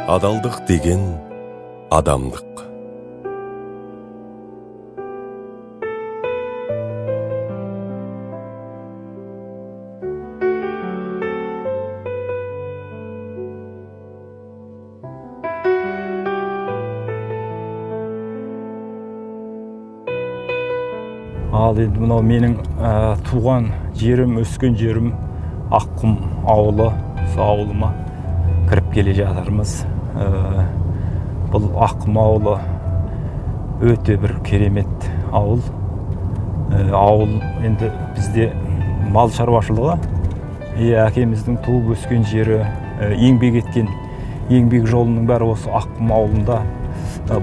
Адалдық деген адамдық. Ал енді мынау менің туған жерім, өскен жерім Аққұм ауылы. Осы ауылыма кіріп келе жатырмыз. Бұл Аққұм ауылы өте бір керемет ауыл. Ауыл енді бізде мал шаруашылығы. Әкеміздің туып өскен жері, еңбек еткен еңбек жолының бәрі осы Аққұм ауылында.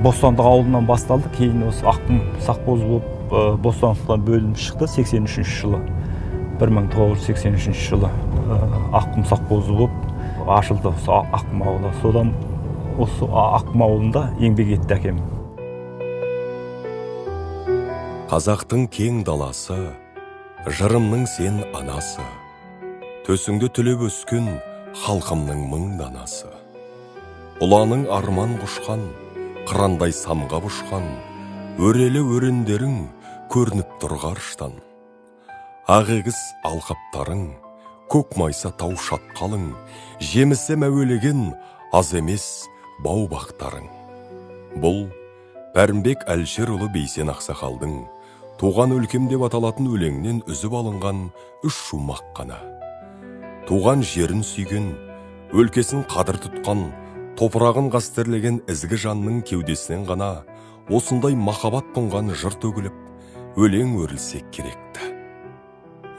Бостандық ауылынан басталды, кейін осы Аққұм совхозы болып Бостандықтан бөлініп шықты 83 жылы. 1983 жылы Аққұм совхозы болып ашылды осы Аққұм ауылы. Содан осы Аққұм ауылында еңбек етті әкем. Қазақтың кең даласы, жырымның сен анасы. Төсіңді түлеп өскен халқымның мың данасы. Ұланың арман құшқан, қырандай самғап ұшқан, өрелі өрендерің көрініп тұр ғарыштан. Ақ егіс алқаптарың, көк майса тау шатқалың, жемісі мәуелеген аз емес бау-бақтарың. Бұл Пәрімбек Әлішерұлы Бейсен ақсақалдың туған өлкем деп аталатын өлеңінен үзіп алынған үш шумақ қана. Туған жерін сүйген, өлкесін қадір тұтқан, топырағын қастерлеген ізгі жанның кеудесінен ғана осындай махаббат тұнған жыр төгіліп, өлең өрілсе керекті.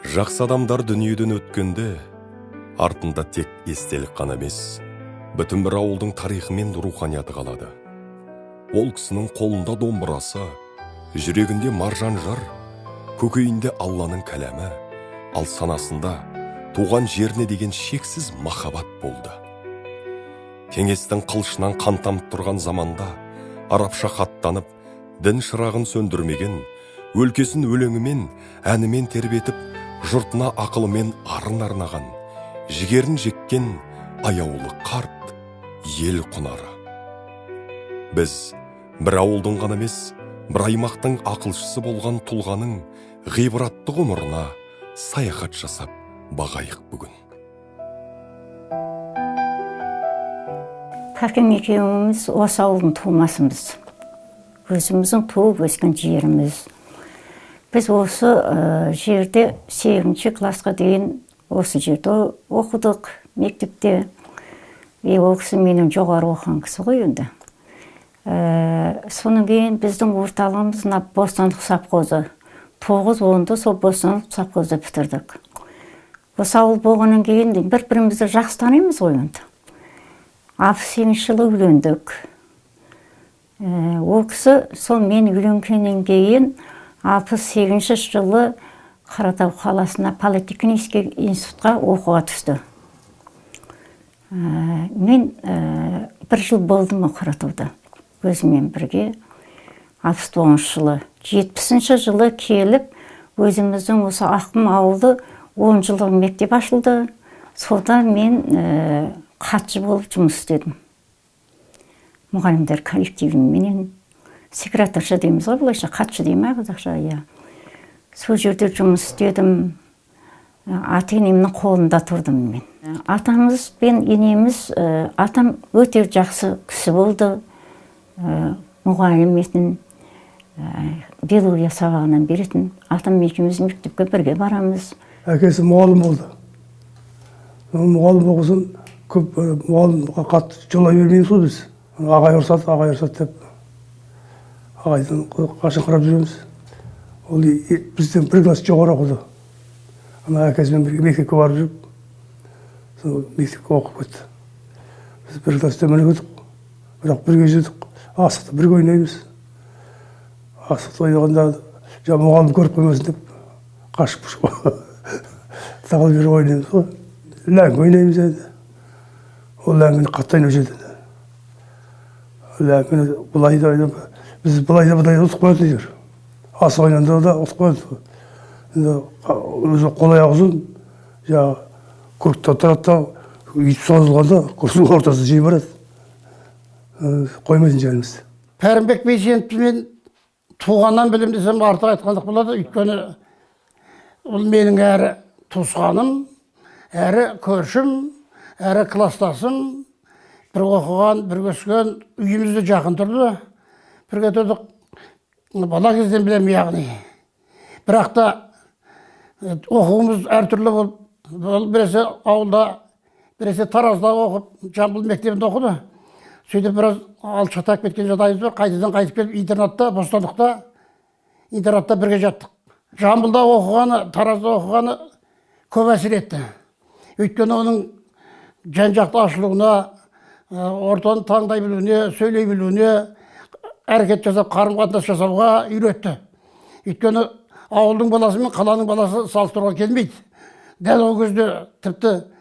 Жақсы адамдар дүниеден өткенде артында тек естелік қана емес, бүтін бір ауылдың тарихы мен руханияты қалады. Ол кісінің қолында домбырасы, жүрегінде маржан жыр, көкейінде Алланың кәләмі, ал санасында туған жеріне деген шексіз махаббат болды. Кеңестің қылышынан қан тамып тұрған заманда арабша хаттанып, дін шырағын сөндірмеген, өлкесін өлеңімен, әнімен тербетіп, жұртына ақылымен арын арнаған, жігерін жеккен аяулы қарт ел құнары. Біз бір ауылдың ғана емес, бір аймақтың ақылшысы болған тұлғаның ғибратты ғұмырына саяхат жасап бағайық бүгін. Кәкең екеуміз осы ауылдың тумасымыз. Өзіміздің туып өскен жеріміз. Біз осы жерде 8 классқа дейін осы жерде оқыдық мектепте. Ол кісі менің жоғары оқыған кісі ғой енді. Содан кейін біздің орталығымыз мына Бостандық совхозы. 9-10-ды сол Бостандық совхозда бітірдік. Осы ауыл болғаннан кейін бір-бірімізді жақсы танимыз ғой енді. 68 жылы үйлендік. Ол кісі сол мен үйленгеннен кейін 68 жылы Қаратау қаласына политехнический институтқа оқуға түсті. Мен бір жыл болдым Қаратауда өзіммен бірге. 69 жылы, 70 жылы келіп өзіміздің осы Аққұм ауылы 10 жылдық мектеп ашылды. Сода мен хатшы болып жұмыс істедім. Мұғалімдер коллективіменен, секретарша дейміз ғой былайша, хатшы дей ме қазақша, иә. Сол жерде жұмыс істедім. Ата-енемнің қолында тұрдым мен. Атамыз бен енеміз, атам өте жақсы кісі болды. Мұғалім етін, биология сабағынан беретін. Атам екеуміз мектепке бірге барамыз. Әкесі мұғалім болды. Мұғалім болғасын көп мұғалімге қатты жолай бермейміз ғой біз. Ағай ұрсады, ағай ұрсады деп ағайдан қашан қарап жүреміз. Ол бізден бір класс жоғары оқыды. Ана әкесімен бірге мектепке барып жүріп, сол мектепке оқып кетті. Біз бір класс төмен оқыдық, бірақ бірге жүрдік, асықты бірге ойнаймыз. Асықты ойнағанда жаңа мұғалім көріп қоймасын деп қашып тағыл беріп ойнаймыз ғой. Ләңгі ойнаймыз енді. Ол ләңгіні қатты ойнаушы еді. Ләңгіні былай да ойнап, біз былай да былай да ұтып қоятын әйтеуір. Асық ойнағанда да ұтып қоятын. Енді өзі қол аяғы ұзын, жаңағы көкте тұрады да, үйтіп созылғанда көктің ортасы жей барады. Қоймайтын жеріміз. Пәрімбек Бейсеновті мен туғаннан білем десем артық айтқандық болады. Өйткені ол менің әрі туысқаным, әрі көршім, әрі кластасым. Бір оқыған, бір өскен, үйіміз де жақын тұрды. Бірге тұрдық, бала кезден білемін яғни. Бірақ та оқуымыз әртүрлі болып, ол біресе ауылда, біресе Таразда оқып, Жамбыл мектебінде оқыды. Сөйтіп біраз алшақтап кеткен жағдайымыз бар. Қайтадан қайтып келіп интернатта, Бостандықта, интернатта бірге жаттық. Жамбылда оқығаны, Таразда оқығаны көп әсер етті. Өйткені оның жан-жақты ашылуына, ортаны таңдай білуіне, сөйлей білуіне, әрекет жасап, қарым-қатынас жасауға үйретті. Өйткені ауылдың баласы мен қаланың баласы салыстыруға келмейді. Дәл ол кезде тіпті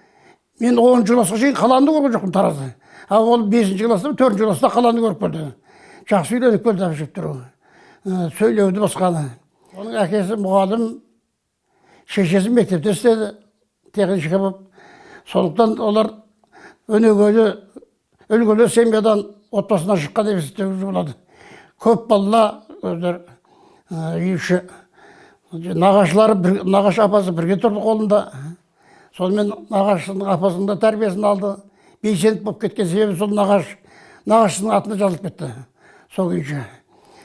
мен 10-шы классқа шейін қаланы көрген жоқпын Таразда. Ал ол 5-ші класста, 4-ші класста қаланы көріп келді. Жақсы үйреніп келді әбішіп тұру. Сөйлеуді басқаны. Оның әкесі мұғалім, шешесі мектепте істеді, техничка болып. Сондықтан олар өнегелі, үлгілі семьядан, отбасынан шыққан деп есептеуге болады. Көп бала өздері үй іші. Нағашылары, нағашы апасы бірге тұрды қолында. Сонымен нағашының апасының да тәрбиесін алды. Бейсенов болып кеткен себебі сол нағашысының атына жазылып кетті. Сол күйінше.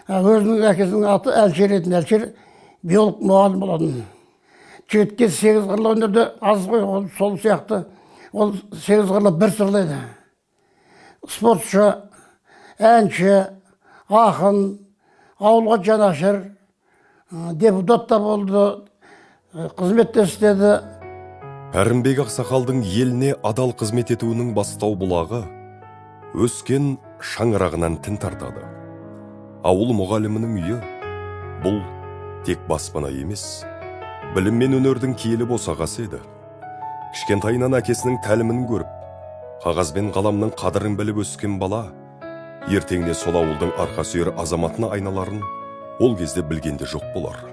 Өзінің әкесінің аты Әлшер еді. Әлшер биолог мұғалім болатын. Жігітке 8 қырлы өнерде аз ғой, ол сол сияқты. Ол 8 қырлы бір сырлы еді. Спортшы, әнші, ақын, ауылға жанашыр, депутат та болды, қызметте істеді. Пәрімбек ақсақалдың еліне адал қызмет етуінің бастау бұлағы өскен шаңырағынан тін тартады. Ауыл мұғалімінің үйі бұл тек баспана емес, білім мен өнердің киелі босағасы еді. Кішкентайынан әкесінің тәлімін көріп, қағаз бен қаламның қадірін біліп өскен бала ертеңіне сол ауылдың арқа сүйер азаматына айналарын ол кезде білгенде жоқ болар.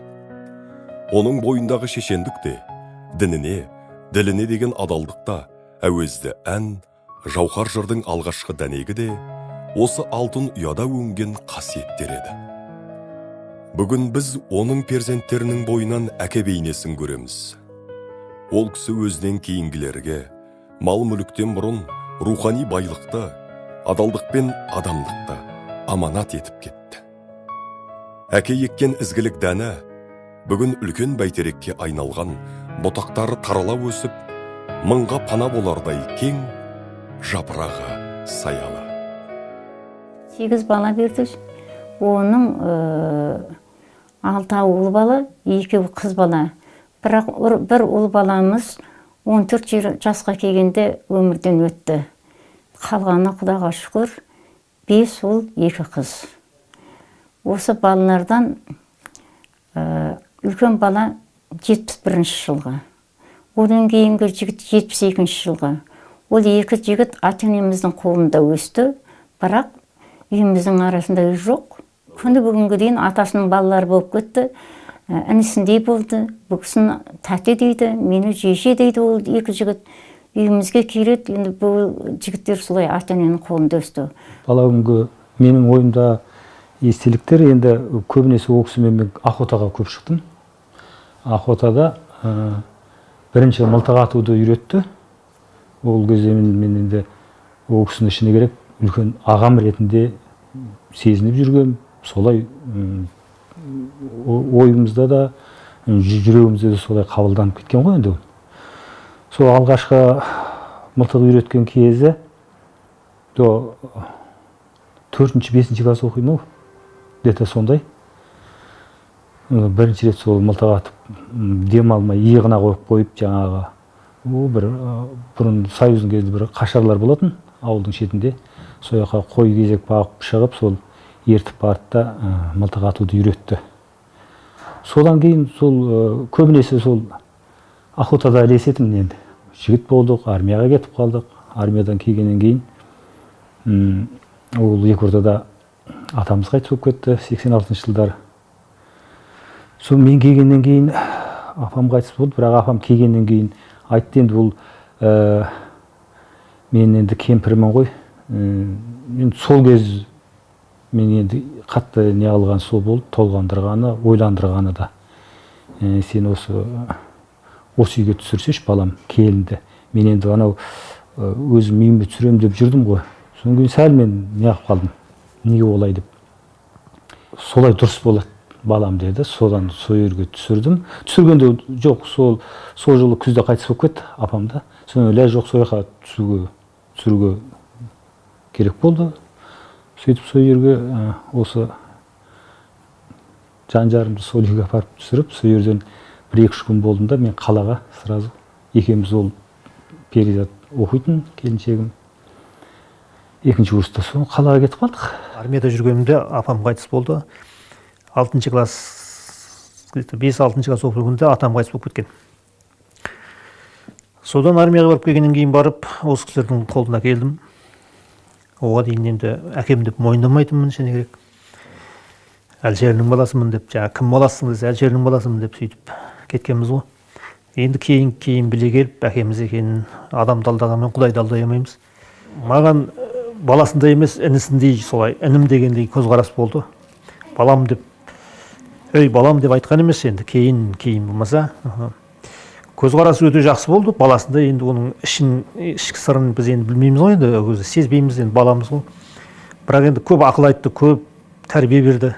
Оның бойындағы шешендік те, дініне, діліне деген адалдықта, әуезді ән, жауһар жырдың алғашқы дәнегі де осы алтын ұяда өнген қасиеттер еді. Бүгін біз оның перзенттерінің бойынан әке бейнесін көреміз. Ол кісі өзінен кейінгілерге мал-мүліктен бұрын рухани байлықты, адалдық пен адамдықты аманат етіп кетті. Әке еккен ізгілік дәні бүгін үлкен бәйтерекке айналған, бұтақтары тарала өсіп, мыңға пана болардай кең, жапырағы саялы. 8 бала берді. Оның 6 ұл бала, 2 қыз бала. Бірақ бір ұл баламыз 14 жасқа келгенде өмірден өтті. Қалғаны Құдайға шүкір, 5 ұл, 2 қыз. Осы балалардан үлкен бала 71 жылғы. Одан кейінгі жігіт 72 жылғы. Ол екі жігіт ата-енеміздің қолында өсті, бірақ үйіміздің арасында үй жоқ. Күні бүгінгі дейін атасының балалары болып кетті, інісіндей болды. Бұл кісіні тәте дейді, мені жеше дейді ол екі жігіт. Үйімізге келеді, енді бұл жігіттер солай ата-ененің қолында өсті. Бала күнгі менің ойымда естеліктер, енді көбінесе ол кісімен мен охотаға көп шықтым. Охотада бірінші мылтық атуды үйретті. Ол кезде мен енді ол кісінің ішіне керек үлкен ағам ретінде сезініп жүргем. Солай ойымызда да, жүрегімізде де солай қабылданып кеткен ғой енді ол. Сол алғашқы мылтық үйреткен кезі 4-5 класс оқимын ау, где-то сондай. Бірінші рет сол мылтық атып, дем алмай иығына қойып қойып жаңағы, о бір бұрын союздың кезінде бір қашарлар болатын ауылдың шетінде. Сол жаққа қой кезек бағып шығып, сол ертіп барды да мылтық атуды үйретті. Содан кейін сол көбінесе сол охотада ілесетінмін енді. Жігіт болдық, армияға кетіп қалдық. Армиядан келгеннен кейін ол екі ортада атамыз қайтыс болып кетті 86 жылдары. Сол мен келгеннен кейін апам қайтыс болды, бірақ апам келгеннен кейін айтты енді бұл мен енді кемпірмін ғой, Мен сол кез мен енді қатты не алған сол болды, толғандырғаны, ойландырғаны да. Сен осы үйге түсірсеші балам, келінді. Мен енді анау өзім үйіме түсіремін деп жүрдім ғой. Содан кейін сәл мен неғып қалдым, неге олай деп. Солай дұрыс болады балам деді. Содан сол жерге түсірдім. Түсіргенде жоқ, сол жылы күзде қайтыс болып кетті апам да. Содан ләж жоқ, сол жаққа түсіруге керек болды. Сөйтіп сол жерге осы жан жарымды сол үйге апарып түсіріп, сол жерден 1-2 күн болдым да, мен қалаға сразу екеуміз, ол Перизат оқитын келіншегім, 2-ші курста, сол қалаға кетіп қалдық. Армияда жүргенімде апам қайтыс болды. 6-шы класс, 5-6 класс оқып жүргенде атам қайтыс болып кеткен. Содан армияға барып келгеннен кейін барып осы кісілердің қолына келдім. Оға дейін енді әкем деп мойындамайтынмын, шыны керек. Әлішердің баласымын деп, жаңа кім баласысың десе, Әлішердің баласымын деп сөйтіп кеткенбіз ғой. Енді кейін біле келіп әкеміз екенін, адамды алдағанмен Құдайды алдай алмаймыз. Маған баласындай емес, інісіндей, солай інім дегендей көзқарас болды. Балам деп, ей балам деп айтқан емес енді, кейін болмаса. Көзқарасы өте жақсы болды. Баласында енді оның ішкі сырын біз енді білмейміз ғой, енді өзі сезбейміз, енді баламыз ғой. Бірақ енді көп ақыл айтты, көп тәрбие берді.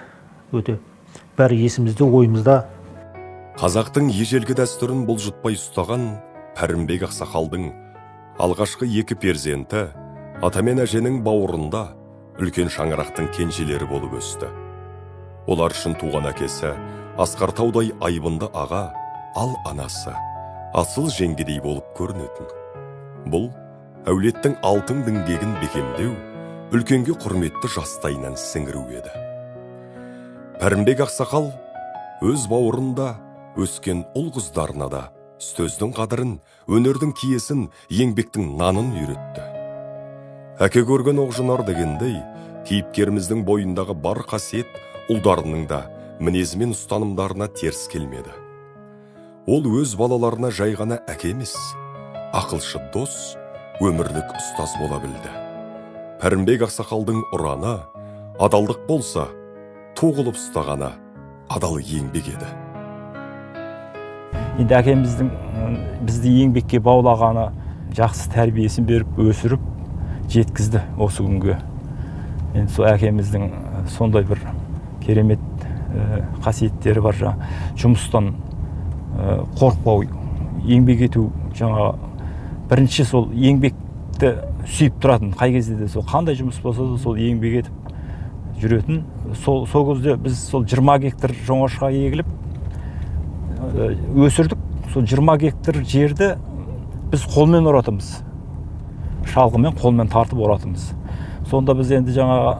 Өте бәрі есімізде, ойымызда. Қазақтың ежелгі дәстүрін бұлжытпай ұстаған Пәрімбек ақсақалдың алғашқы 2 перзенті ата мен әженің бауырында үлкен шаңырақтың кенжелері болып өсті. Олар үшін туған әкесі асқар таудай айбынды аға, ал анасы асыл жеңгедей болып көрінетін. Бұл әулеттің алтын діңгегін бекемдеу, үлкенге құрметті жастайынан сіңіру еді. Пәрімбек ақсақал өз бауырында өскен ұл қыздарына да сөздің қадірін, өнердің киесін, еңбектің нанын үйретті. Әке көрген оқ дегендей, кейіпкеріміздің бойындағы бар қасиет ұлдарының да мінезі мен ұстанымдарына теріс келмеді. Ол өз балаларына жай ғана әке емес, ақылшы дос, өмірлік ұстаз бола білді. Пәрімбек ақсақалдың ұраны адалдық болса, ту қылып ұстағаны адал еңбек еді. Енді әкеміздің бізді еңбекке баулағаны, жақсы тәрбиесін беріп, өсіріп жеткізді осы күнге. Енді сол әкеміздің сондай бір керемет қасиеттері бар, жаңа жұмыстан қорықпау, еңбек ету, жаңа бірінші сол еңбекті сүйіп тұратын, қай кезде де сол қандай жұмыс болса да сол еңбек етіп жүретін. Сол кезде біз сол 20 гектар жоңашқа егіліп өсірдік. Сол 20 гектар жерді біз қолмен оратымыз, шалғымен қолмен тартып оратымыз. Сонда біз енді жаңағы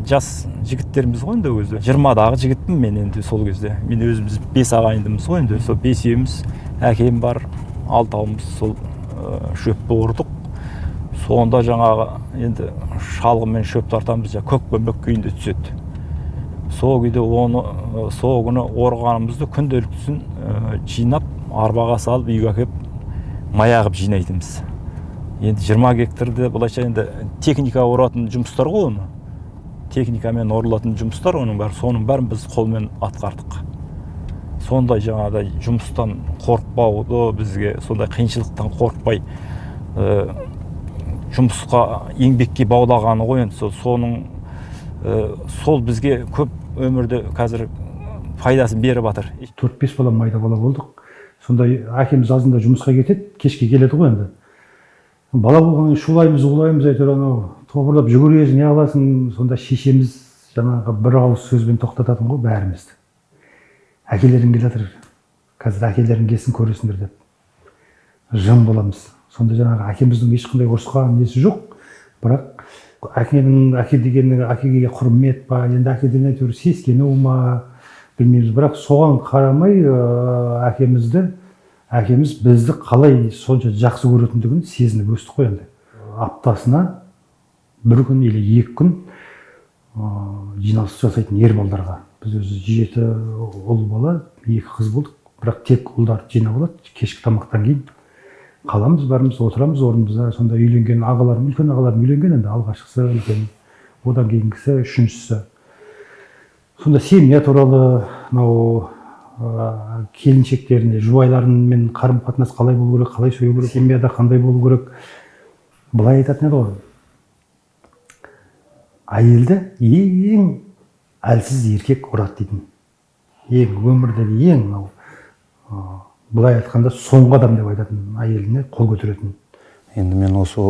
жас жігіттеріміз ғой, енді өзі 20-дағы жігітпін мен енді сол кезде. Мен өзіміз 5 ағайындымыз ғой енді, сол 5-еуміз, әкем бар, 6-ауымыз сол шөпті ордық. Сонда жаңағы енді шалғымен шөп тартамыз, көк күйінде түседі. Сол күйде оны сол күні орғанымызды күнделіктісін жинап, арбаға салып үйге әкеп мая қылып жинайтынбыз. Енді 20 гектарды былайша енді техника оратын жұмыстар ғой, оны техникамен орылатын жұмыстар, оның бәрі, соның бәрін біз қолмен атқардық. Сондай жаңағыдай жұмыстан қорықпауды, бізге сондай қиыншылықтан қорықпай жұмысқа, еңбекке баулағаны ғой енді. Соның сол бізге көп өмірде қазір пайдасын беріп жатыр. 4-5 бала майда бала болдық. Сондай әкеміз азында жұмысқа кетеді, кешке келеді ғой енді. Бала болғаннан шулаймыз, улаймыз, әйтеуір анау тобырлап жүгіресің, не қыласың. Сонда шешеміз жаңағы бір ауыз сөзбен тоқтататын ғой бәрімізді. Әкелерің келе жатыр, қазір әкелерің келсін көресіңдер деп. Жым боламыз. Сонда жаңағы әкеміздің ешқандай ұрысқан несі жоқ, бірақ әкенің, әке дегеннің, әкеге құрмет па, енді әкеден әйтеуір сескену ма білмейміз, бірақ соған қарамай әкеміз бізді қалай сонша жақсы көретіндігін сезініп өстік қой енді. Аптасына бір күн или 2 күн жиналыс жасайтын ер балдарға. Біз өзі 7 ұл бала, 2 қыз болдық, бірақ тек ұлдарды жинап алады. Кешкі тамақтан кейін Қаламыз барымыз, отырамыз орнымызда. Сонда үйленген ағаларым, үлкен ағаларым үйленген енді, алғашқысы үлкен, одан кейінгісі үшіншісі. Сонда семья туралы, мынау келіншектеріне, жұбайларымен қарым қатынас қалай болу керек, қалай сөйлеу керек, семьяда қандай болу керек. Былай айтатын еді ғой, әйелді ең әлсіз еркек ұрады дейтін. Ең өмірдегі ең мынау былай айтқанда соңғы адам деп айтатын, әйеліне қол көтеретін. Енді мен осы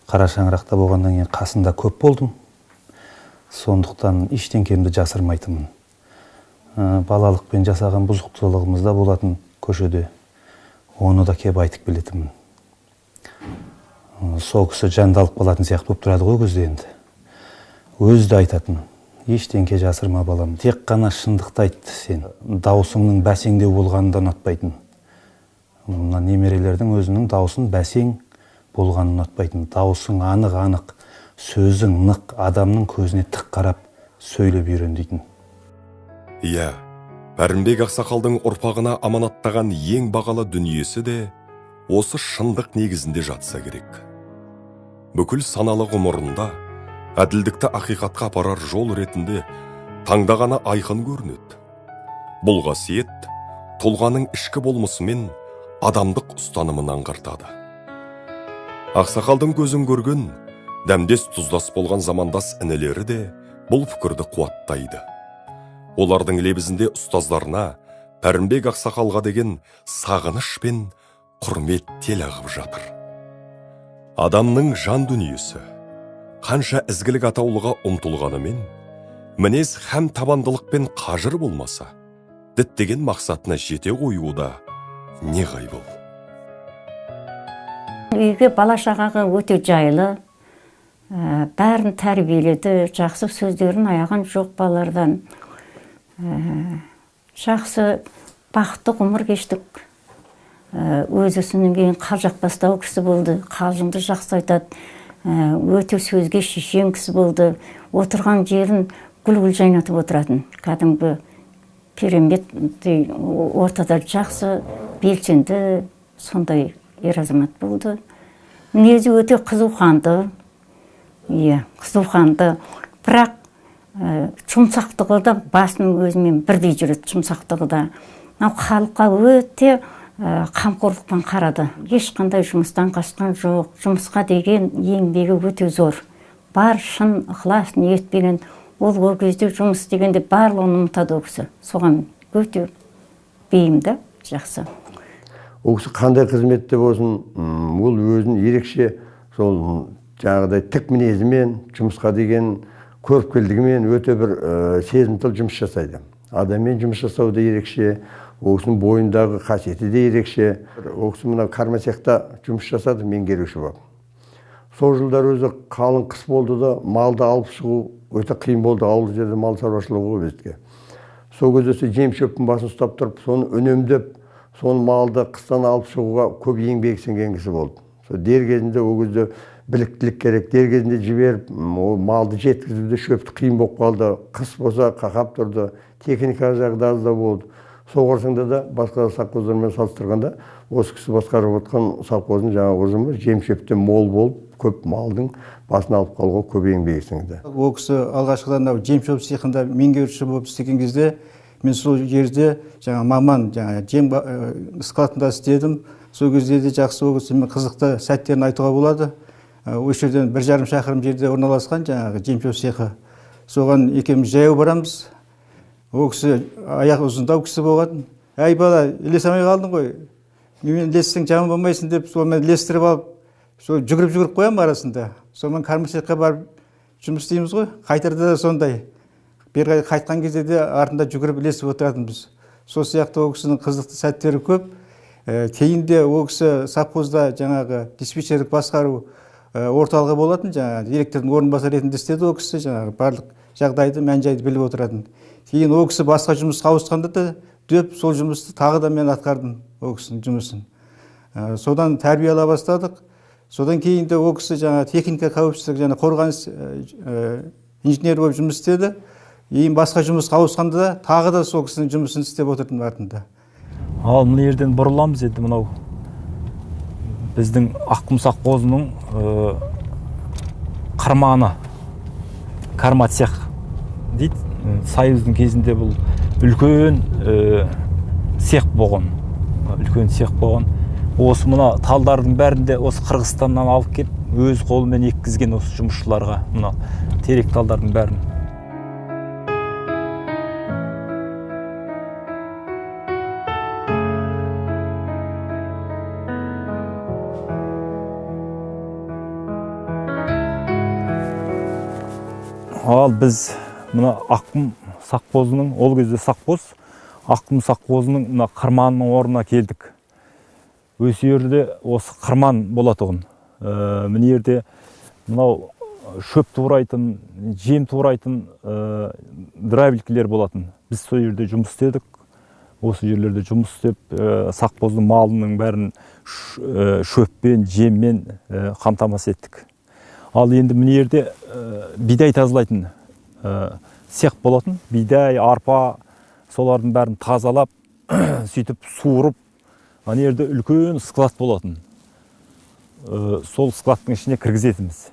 қара шаңырақта болғаннан кейін қасында көп болдым. Сондықтан ештеңкемді жасырмайтынмын. Балалықпен жасаған бұзықтылығымыз да болатын көшеде. Оны да кеп айтып келетінмін. Сол кісі жандалып қалатын сияқты болып тұрады ғой көзде енді. Өзі де айтатын. Ештеңке жасырма балам, тек қана шындықты айт сен. Даусыңның бәсеңдеу болғанын да ұнатпайтын. Мына немерелердің өзінің даусын бәсең болғанын ұнатпайтын. Даусың анық-анық, сөзің нық, адамның көзіне тік қарап сөйлеп үйрен дейтін. Иә, Пәрімбек ақсақалдың ұрпағына аманаттаған ең бағалы дүниесі де осы шындық негізінде жатса керек. Бүкіл саналы ғұмырында әділдікті ақиқатқа апарар жол ретінде таңдағаны айқын көрінеді. Бұл қасиет тұлғаның ішкі болмысымен адамдық ұстанымын аңғартады. Ақсақалдың көзін көрген, дәмдес тұздас болған замандас інілері де бұл пікірді қуаттайды. Олардың лебізінде ұстаздарына, Пәрімбек ақсақалға деген сағыныш пен құрмет тел ағып жатыр. Адамның жан дүниесі қанша ізгілік атаулыға ұмтылғанымен, мінез һәм табандылықпен қажыр болмаса, діттеген мақсатына жете қоюы да неғайбыл. Үйге бала шағаға өте жайлы, бәрін тәрбиеледі, жақсы сөздерін аяған жоқ балалардан. Жақсы бақытты ғұмыр кештік. Өзі содан кейін қалжақпастау кісі болды, қалжыңды жақсы айтады. Өте сөзге шешен кісі болды. Отырған жерін гүл-гүл жайнатып отыратын. Кәдімгі керемет ортада жақсы, белсенді, сондай ер азамат болды. Мінезі өте қызуқанды. Иә, қызуқанды. Бірақ жұмсақтығы да басының өзімен бірдей жүреді, жұмсақтығы да. Халыққа өте қамқорлықпен қарады. Ешқандай жұмыстан қашқан жоқ. Жұмысқа деген еңбегі өте зор. Бар шын ықылас ниетпенен ол ол кезде жұмыс істегенде барлығын ұмытады ол кісі. Соған өте бейімді, жақсы. Ол кісі қандай қызметте болсын, ол өзін ерекше сол жаңағыдай тік мінезімен, жұмысқа деген көріпкелдігімен өте бір сезімтал жұмыс жасайды. Адаммен жұмыс жасау да ерекше. Ол кісінің бойындағы қасиеті де ерекше. Ол кісі мына кармацехта жұмыс жасады, меңгеруші болып. Сол жылдар өзі қалың қыс болды да, малды алып шығу өте қиын болды. Ауыл жерде мал шаруашылығы ғой біздікі. Сол кезде жем шөптің басын ұстап тұрып, соны үнемдеп, соны малды қыстан алып шығуға көп еңбек сіңген кісі болды. Сол дер кезінде ол кезде біліктілік керек, дер кезінде жіберіп, ол малды жеткізуде шөпті қиын болып қалды. Қыс болса қақап тұрды, техника жағы да аздау болды. Сол қарсаңда да басқа совхоздармен салыстырғанда осы кісі басқарып отқан совхоздың жаңағы ұжымы жем шөптен мол болып, көп малдың басын алып қалуға көп еңбек сіңді. Ол кісі алғашқыдан жем шөп цехында меңгеруші болып істеген кезде мен сол жерде жаңа маман, жаңа жем складында істедім. Сол кезде де жақсы ол кісімен қызықты сәттерін айтуға болады. Осы жерден 1,5 шақырым жерде орналасқан жаңағы жем шөп цехы. Соған екеуміз жаяу барамыз. Ол кісі аяқ ұзындау кісі болған. Әй бала, ілесе алмай қалдың ғой. Менімен ілессең жаман болмайсың деп, сонымен ілестіріп алып, сол жүгіріп-жүгіріп қоямын арасында. Сонымен кармацехқа барып жұмыс істейміз ғой. Қайтарда да сондай. Бері қайтқан кезде де артында жүгіріп ілесіп отыратынбыз. Сол сияқты ол кісінің қызықты сәттері көп. Кейін де ол кісі совхозда жаңағы диспетчерлік басқару орталығы болатын, жаңағы директордың орынбасары ретінде істеді ол кісі, жаңағы барлық жағдайды, мән-жайды біліп отыратын. Кейін ол кісі басқа жұмысқа ауысқанда да дөп сол жұмысты тағы да мен атқардым, ол кісінің жұмысын. Содан тәрбие ала бастадық. Содан кейін де ол кісі жаңа техника қауіпсіздік және қорғаныс инженері болып жұмыс істеді. Кейін басқа жұмысқа ауысқанда да тағы да сол кісінің жұмысын істеп отырдым артында. Ал мына жерден бұрыламыз енді, мынау Біздің Аққұм совхозының қырманы, карма цех дейді. Союздың кезінде бұл үлкен цех болған. Үлкен цех болған. Осы мына талдардың бәрінде осы Қырғызстаннан алып келіп, өз қолымен еккізген осы жұмысшыларға мына терек талдардың бәрін. Ал біз мына Аққұм совхозының, ол кезде совхоз, Аққұм совхозының мына қырманның орнына келдік. Осы жерде осы қырман болатұғын. Мына жерде мынау шөп турайтын, жем турайтын драйверлер болатын. Біз сол жерде жұмыс істедік. Осы жерлерде жұмыс істеп, совхоздың малының бәрін шөппен, жеммен қамтамасыз еттік. Ал енді мына жерде бидай тазалайтын цех болатын. Бидай, арпа, солардың бәрін тазалап, сөйтіп суырып, ана жерде үлкен склад болатын. Сол складтың ішіне кіргізетінбіз.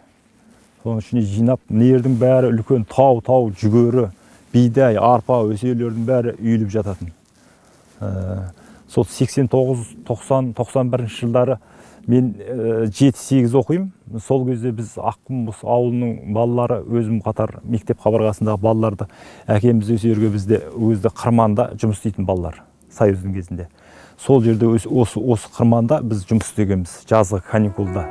Соның ішіне жинап, мына жердің бәрі үлкен тау-тау жүгері, бидай, арпа, өсиелердің бәрі үйіліп жататын. Сол 89, 90, 91 жылдары мен 7-8 оқимын. Сол кезде біз Аққұм ауылының балалары, өзім қатар мектеп қабырғасындағы балаларды әкеміз осы жерге бізде өзі қырманда жұмыс істейтін балалар союздың кезінде. Сол жерде осы қырманда біз жұмыс істегенбіз жазғы каникулда.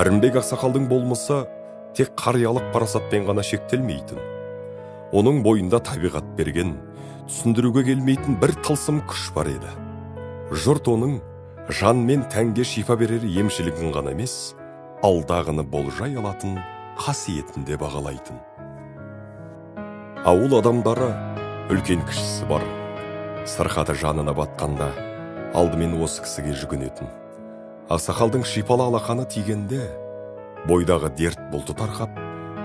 Пәрімбек ақсақалдың болмысы тек қариялық парасатпен ғана шектелмейтін. Оның бойында табиғат берген, түсіндіруге келмейтін бір тылсым күш бар еді. Жұрт оның жан мен тәнге шифа берер емшілігін ғана емес, алдағыны болжай алатын қасиетін де бағалайтын. Ауыл адамдары үлкен кішісі бар. Сырқаты жанына батқанда алдымен осы кісіге жүгінетін. Ақсақалдың шипалы алақаны тигенде бойдағы дерт бұлты тарқап,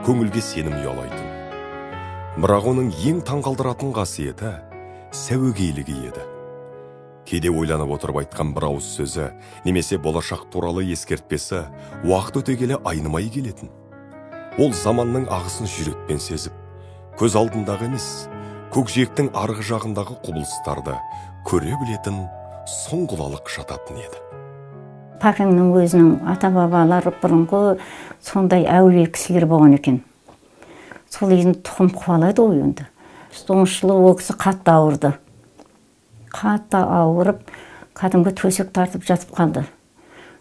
көңілге сенім ұялайтын. Бірақ оның ең таңғалдыратын қасиеті сәуегейлігі еді. Кейде ойланып отырып айтқан бір ауыз сөзі немесе болашақ туралы ескертпесі уақыт өте келе айнымай келетін. Ол заманның ағысын жүрекпен сезіп, көз алдындағы емес, көкжиектің арғы жағындағы құбылыстарды көре білетін сұңғылалық жататын еді. Папамның өзінің ата-бабалары бұрынғы сондай әулие кісілер болған екен. Сол енді тұқым қуалайды ғой енді. 9 жылы ол кісі қатты ауырды. Қатты ауырып, кәдімгі төсек тартып жатып қалды.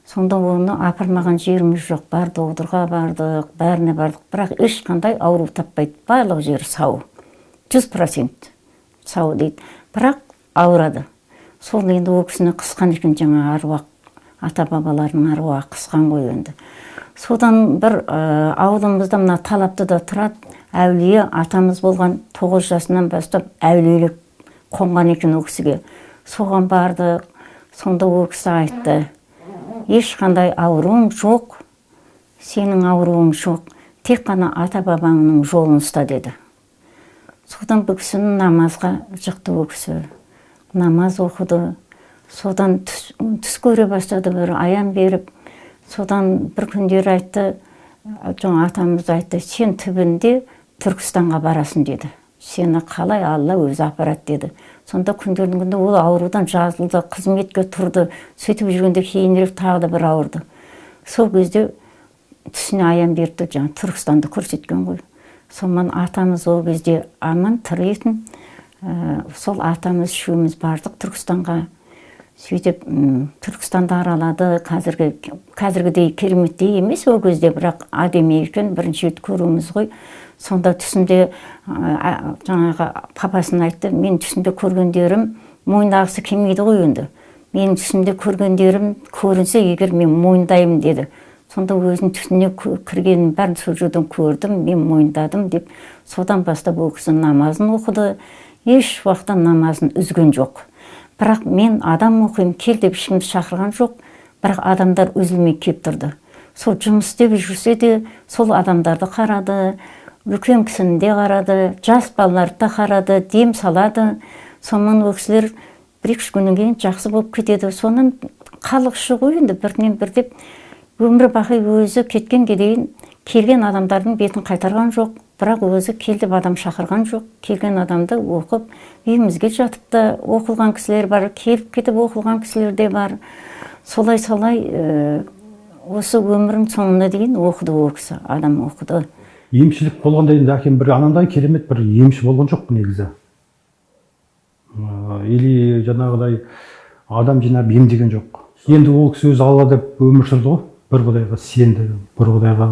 Сонда оны апармаған жеріміз жоқ. Бар докторға бардық, бәріне бардық. Бірақ ешқандай ауру таппайды. Барлық жері сау. 100% сау дейді. Бірақ ауырады. Сол енді ол кісіні қысқан екен жаңа аруақ. Ата-бабаларының аруағы қысқан ғой енді. Содан бір ауылымызда мына Талапты да тұрады, әулие атамыз болған, 9 жасынан бастап әулиелік қонған екен ол кісіге. Соған бардық, сонда ол кісі айтты: ешқандай ауруың жоқ, сенің ауруың жоқ, тек қана ата-бабаңның жолын ұста деді. Содан бұл кісіні намазға жықты ол кісі. Намаз оқыды. Содан түс көре бастады, бір аян беріп. Содан бір күндері айтты, жаңа атамыз айтты, сен түбінде Түркістанға барасың деді. Сені қалай Алла өзі апарады деді. Сонда күндердің күнде ол аурудан жазылды, қызметке тұрды. Сөйтіп жүргенде кейінірек тағы да бір ауырды. Сол кезде түсіне аян берді, жаңа Түркістанды көрсеткен ғой. Сонан атамыз ол кезде аман тірі етін. Сол атамыз үшеуміз бардық Түркістанға. Сөйтіп Түркістанды аралады. Қазіргідей кереметтей емес ол кезде, бірақ әдемі екен, бірінші рет көруіміз ғой. Сонда түсімде жаңағы папасын айтты, мен түсімде көргендерім мойындағысы келмейді ғой енді. Менің түсімде көргендерім көрінсе, егер мен мойындаймын деді. Сонда өзінің түсіне кіргенін бәрін сол жерден көрдім, мен мойындадым деп. Содан бастап ол кісі намазын оқыды. Еш уақытта намазын үзген жоқ. Бірақ мен адам оқимын, кел деп ешкімді шақырған жоқ. Бірақ адамдар үзілмей келіп тұрды. Сол жұмыс істеп жүрсе де, сол адамдарды қарады, үлкен кісіні де қарады, жас балаларды да қарады, дем салады. Сонымен ол кісілер бір-екі күннен кейін жақсы болып кетеді. Сонан халық іші ғой енді бірінен бір деп өмір бақи өзі кеткенге дейін келген адамдардың бетін қайтарған жоқ. Бірақ өзі кел деп адам шақырған жоқ. Келген адамды оқып, үйімізге жатып та оқылған кісілер бар, келіп кетіп оқылған кісілер де бар. Солай-солай осы өмірінің соңына дейін оқыды ол кісі, адам оқыды. Емшілік болғанда енді әкем бір анандай керемет бір емші болған жоқ негізі. Или жаңағыдай адам жинап емдеген жоқ. Енді ол кісі өзі Алла деп өмір сүрді ғой. Бір Құдайға сенді, бір Құдайға,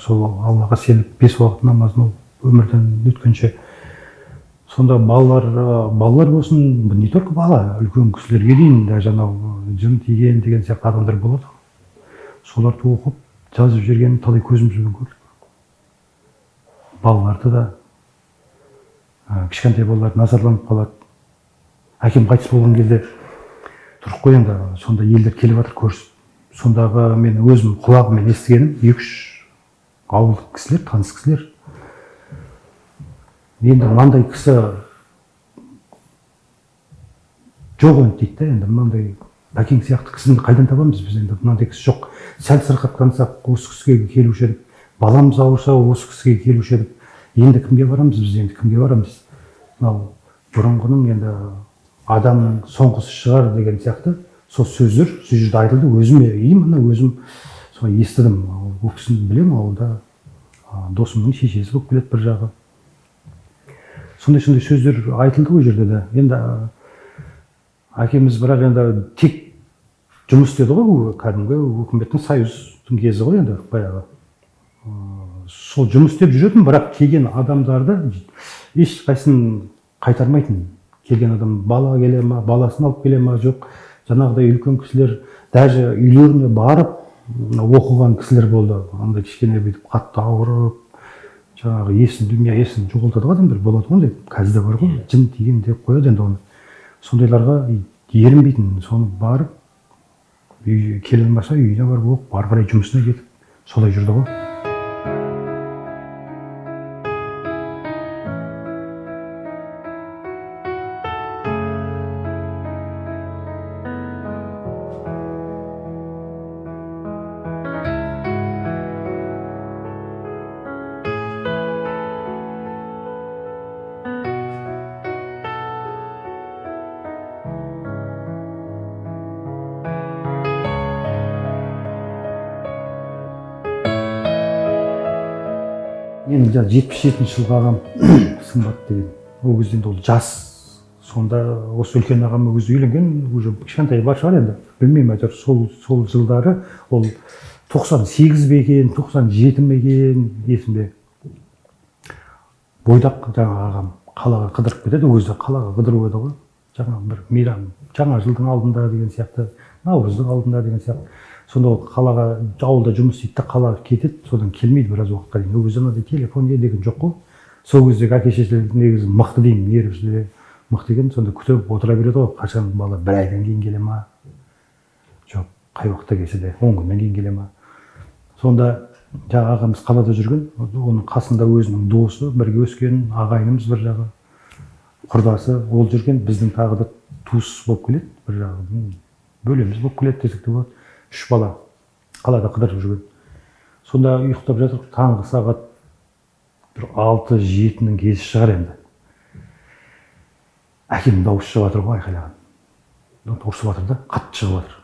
сол Аллаға сеніп, 5 уақыт намазын өмірден өткенше. Сонда балалар болсын, не только бала, үлкен кісілерге дейін де жаңағы жын тиген деген сияқты адамдар болады. Соларды оқып, жазып жібергенін талай көзімізбен көрдік. Балаларды да, кішкентай балалар назарланып қалады. Әкем қайтыс болған кезде тұрып қой енді, сонда елдер келіп жатыр көрсін. Сондағы мен өзім құлағыммен естігенім 2-3 ауылдық кісілер, таныс кісілер. Енді мынандай кісі жоқ енді дейді да, енді мынандай бәкең сияқты кісіні қайдан табамыз біз енді, мынандай кісі жоқ. Сәл сырқаттансақ осы кісіге келуші едік, баламыз ауырса осы кісіге келуші едік. Енді кімге барамыз біз, енді кімге барамыз? Мынау бұрынғының енді адамның соңғысы шығар деген сияқты сол сөздер сол жерде айтылды. Өзіме именно өзім солай естідім. Ол кісіні білемін, ауылда досымның шешесі болып келеді бір жағы. Сондай-сондай сөздер айтылды ол жерде де. Енді әкеміз бірақ енді тек жұмыс істеді ғой, кәдімгі өкіметтің союздың кезі ғой енді баяғы. Сол жұмыс істеп жүретін, бірақ келген адамдарды ешқайсысын қайтармайтын. Келген адам бала келе ма, баласын алып келе ма, жоқ. Жаңағыдай үлкен кісілер даже үйлеріне барып оқыған кісілер болды. Андай кішкене бүйтіп қатты ауырып, жаңағы есін, дүние есін жоғалтады ғой адамдар, болады ғой ондай. Қазір де бар ғой, жын тиген деп қояды енді оны. Сондайларға ерінбейтін, соны барып, үй келе алмаса үйіне барып оқып, ары қарай жұмысына кетіп, солай жүрді ғой. Мен 77 жылғы ағам Сымбат деген. Ол кезде енді ол жас. Сонда осы үлкен ағам өзі үйленген, уже кішкентай бар шығар енді. Білмеймін, әйтеуір сол жылдары ол 98 бе екен, 97 ме екен есімде. Бойдақ жаңағы ағам қалаға қыдырып кетеді, ол кезде қалаға қыдыру еді ғой. Жаңа бір мейрам, жаңа жылдың алдында деген сияқты, наурыздың алдында деген сияқты. Сонда ол қалаға, ауылда жұмыс істейді де қалаға кетеді, содан келмейді біраз уақытқа дейін. Ол кезде анадай телефон не деген жоқ қой. Сол кездегі әке шешелер негізі мықты деймін, нервісі мықты екен. Сонда күтіп отыра береді ғой, қашан бала бір айдан кейін келе ма? Жоқ, қай уақытта келсе де, 10 күннен кейін келе ма? Сонда жаңа ағамыз қалада жүрген, оның қасында өзінің досы, бірге өскен ағайынымыз бір жағы, құрдасы, ол жүрген, біздің тағы да туыс болып келеді, бір жағы бөлеміз болып келеді десек те болады. 3 бала қалада қыдырып жүрген. Сонда ұйықтап жатыр, таңғы сағат бір 6-7-нің кезі шығар енді. Әкемнің дауысы шығып жатыр ғой, айқайлаған. Ұрсып жатыр да, қатты шығып жатыр.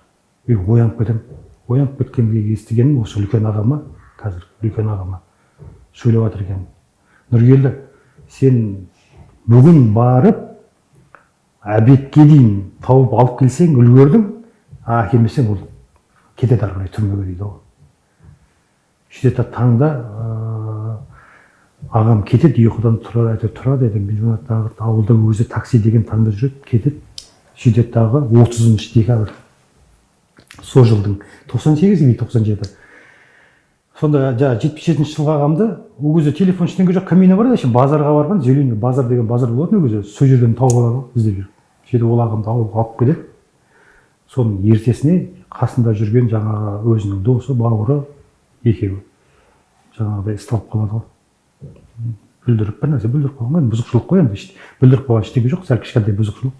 Мен оянып кетемін. Оянып кеткенде естігенім осы үлкен ағама, қазір үлкен ағама сөйлеп жатыр екен. Нұргелді, сен бүгін барып обедке дейін тауып алып келсең, үлгердің, а әкелмесең ол кетеді ары қарай түрмеге дейді ғой. Сөйтеді таңда ағам кетеді, ұйқыдан тұрады, әйтеуір тұрады еді. Мен ауылда өзі такси деген таңда жүреді, кетеді. Сөйтеді дағы 30 декабрь. Сол жылдың 98 или 97. Сонда жаңағы 77 жылғы ағамды, ол кезде телефон ештеңе жоқ, кіміне барады, әшейін базарға барған, Зеленый базар деген базар болатын ол кезде, сол жерден тауып алады ғой, іздеп жүріп. Сөйтіп ол ағамды ауылға алып келеді. Соның ертесіне қасында жүрген жаңағы өзінің досы, бауыры екеуі жаңағыдай ұсталып қалады ғой. Бүлдіріп, бір нәрсе бүлдіріп қойған ғой, бұзықшылық қой енді, бүлдіріп қойған ештеңе жоқ, сәл кішкентай бұзықшылық.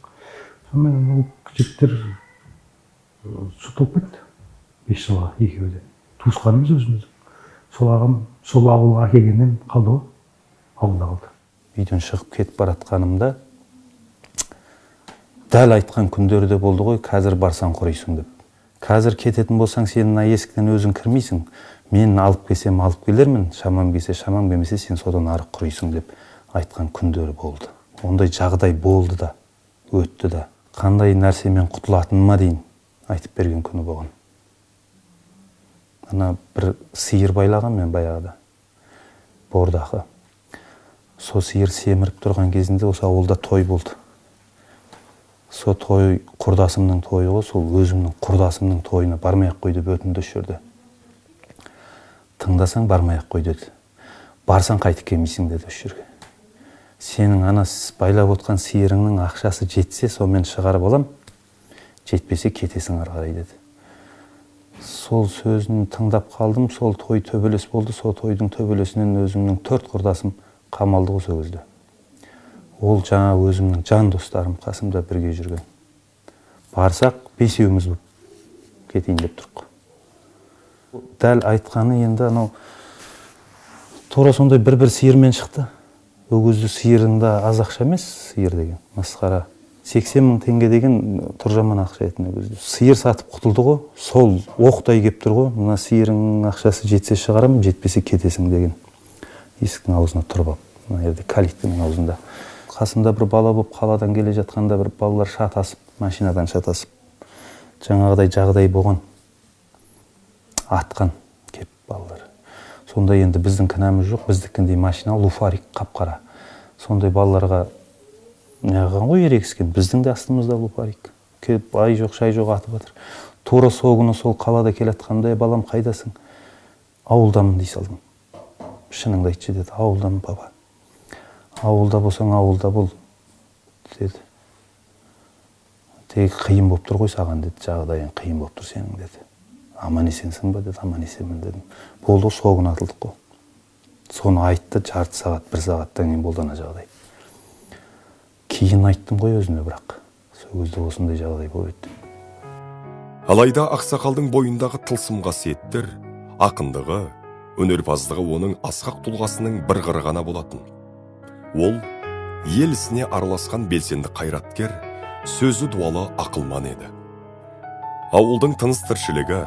Сонымен ол жігіттер сотталып кетті 5 жылға екеуі де. Туысқанымыз өзіміздің. Сол ағам сол ауылға әкелгеннен қалды ғой, ауылда қалды. Үйден шығып кетіп баратқанымда дәл айтқан күндері де болды ғой, қазір барсаң құрисың деп. Қазір кететін болсаң, сен мына есіктен өзің кірмейсің, мен алып келсем алып келермін, шамам келсе шамам келмесе сен содан ары құрисың деп айтқан күндері болды. Ондай жағдай болды да, өтті да. Қандай нәрсемен құтылатыныма дейін айтып берген күні болған. Ана бір сиыр байлаған мен баяғыда, бордақы. Со сиыр семіріп тұрған кезінде осы ауылда той болды. Со той құрдасымның тойы ғой, сол өзімнің құрдасымның тойына бармай ақ қой деп өтінді осы жерде. Тыңдасаң бармай ақ қой деді. Барсаң қайтып келмейсің деді осы жерге. Сенің ана байлап отқан сиырыңның ақшасы жетсе, сонымен шығарып алам, жетпесе кетесің ары қарай деді. Сол сөзін тыңдап қалдым, сол той төбелес болды, сол тойдың төбелесінен өзімнің 4 құрдасым қамалды ғой сол кезде. Ол жаңа өзімнің жан достарым қасымда бірге жүрген. Барсақ, 5-еуміз болып кетейін деп тұрық. Дәл айтқаны енді анау тура сондай бір-бір сиырмен шықты. Ол кезде сиырында аз ақша емес, сиыр деген масқара. 80 мың теңге деген тұржаман ақша етін ол кезде. Сиыр сатып құтылды ғой, сол оқтай кеп тұр ғой, мына сиырың ақшасы жетсе шығарам, жетпесе кетесің деген. Есіктің аузына тұрып алып, мына жерде калиткінің аузында. Қасымда бір бала болып қаладан келе жатқанда бір балалар шатасып, машинадан шатасып, жаңағыдай жағдай болған, атқан кеп балалар. Сонда енді біздің кінәміз жоқ, біздікіндей машина луфарик қап-қара. Сондай балаларға неғылған ғой ерегіскен, біздің де астымызда луфарик. Келіп ай жоқ, шай жоқ атып жатыр. Тура сол күні сол қалада келе жатқанда, балам қайдасың? Ауылдамын дей салдым. Шыныңды айтшы деді, ауылдамын папа. Ауылда болсаң ауылда бол деді. Тек қиын болып тұр ғой саған деді, жағдайың қиын болып тұр сенің деді. Аман есенсің ба деді, аман есенмін дедім. Болды, сол күні атылдық қой. Соны айтты, жарты сағат, бір сағаттан кейін болды ана жағдай. Кейін айттым ғой өзіне бірақ. Сол кезде осындай жағдай болып еді. Алайда ақсақалдың бойындағы тылсым қасиеттер, ақындығы, өнерпаздығы оның асқақ тұлғасының бір қыры ғана болатын. Ол ел ісіне араласқан белсенді қайраткер, сөзі дуалы ақылман еді. Ауылдың тыныс тіршілігі,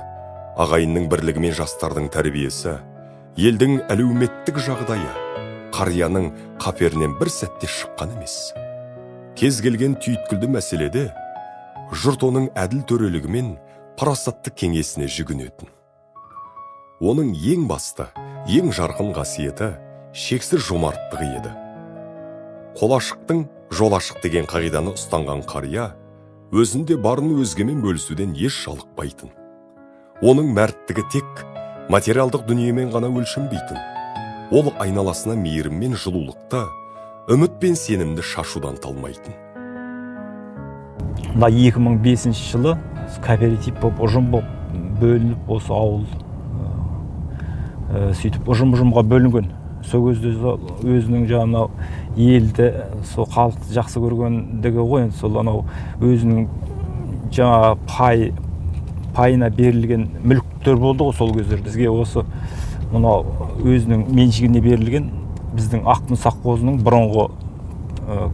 ағайынның бірлігі мен жастардың тәрбиесі, елдің әлеуметтік жағдайы қарияның қаперінен бір сәтте шыққан емес. Кез келген түйткілді мәселеде жұрт оның әділ төрелігі мен парасатты кеңесіне жүгінетін. Оның ең басты, ең жарқын қасиеті шексіз жомарттығы еді. Қол ашықтың жол ашық деген қағиданы ұстанған қария өзінде барын өзгемен бөлісуден еш жалықпайтын. Оның мәрттігі тек материалдық дүниемен ғана өлшенбейтін. Ол айналасына мейірім мен жылулықты, үміт пен сенімді шашудан талмайтын. Мына 2005 жылы кооператив болып, ұжым болып бөлініп осы ауыл сөйтіп ұжым-ұжымға бөлінген. Сол кезде өзінің жаңағы елді, сол халықты жақсы көргендігі ғой, енді сол анау өзінің жаңа пайына берілген мүліктер болды ғой сол кездер. Бізге осы мынау өзінің меншігіне берілген біздің Аққұм совхозының бұрынғы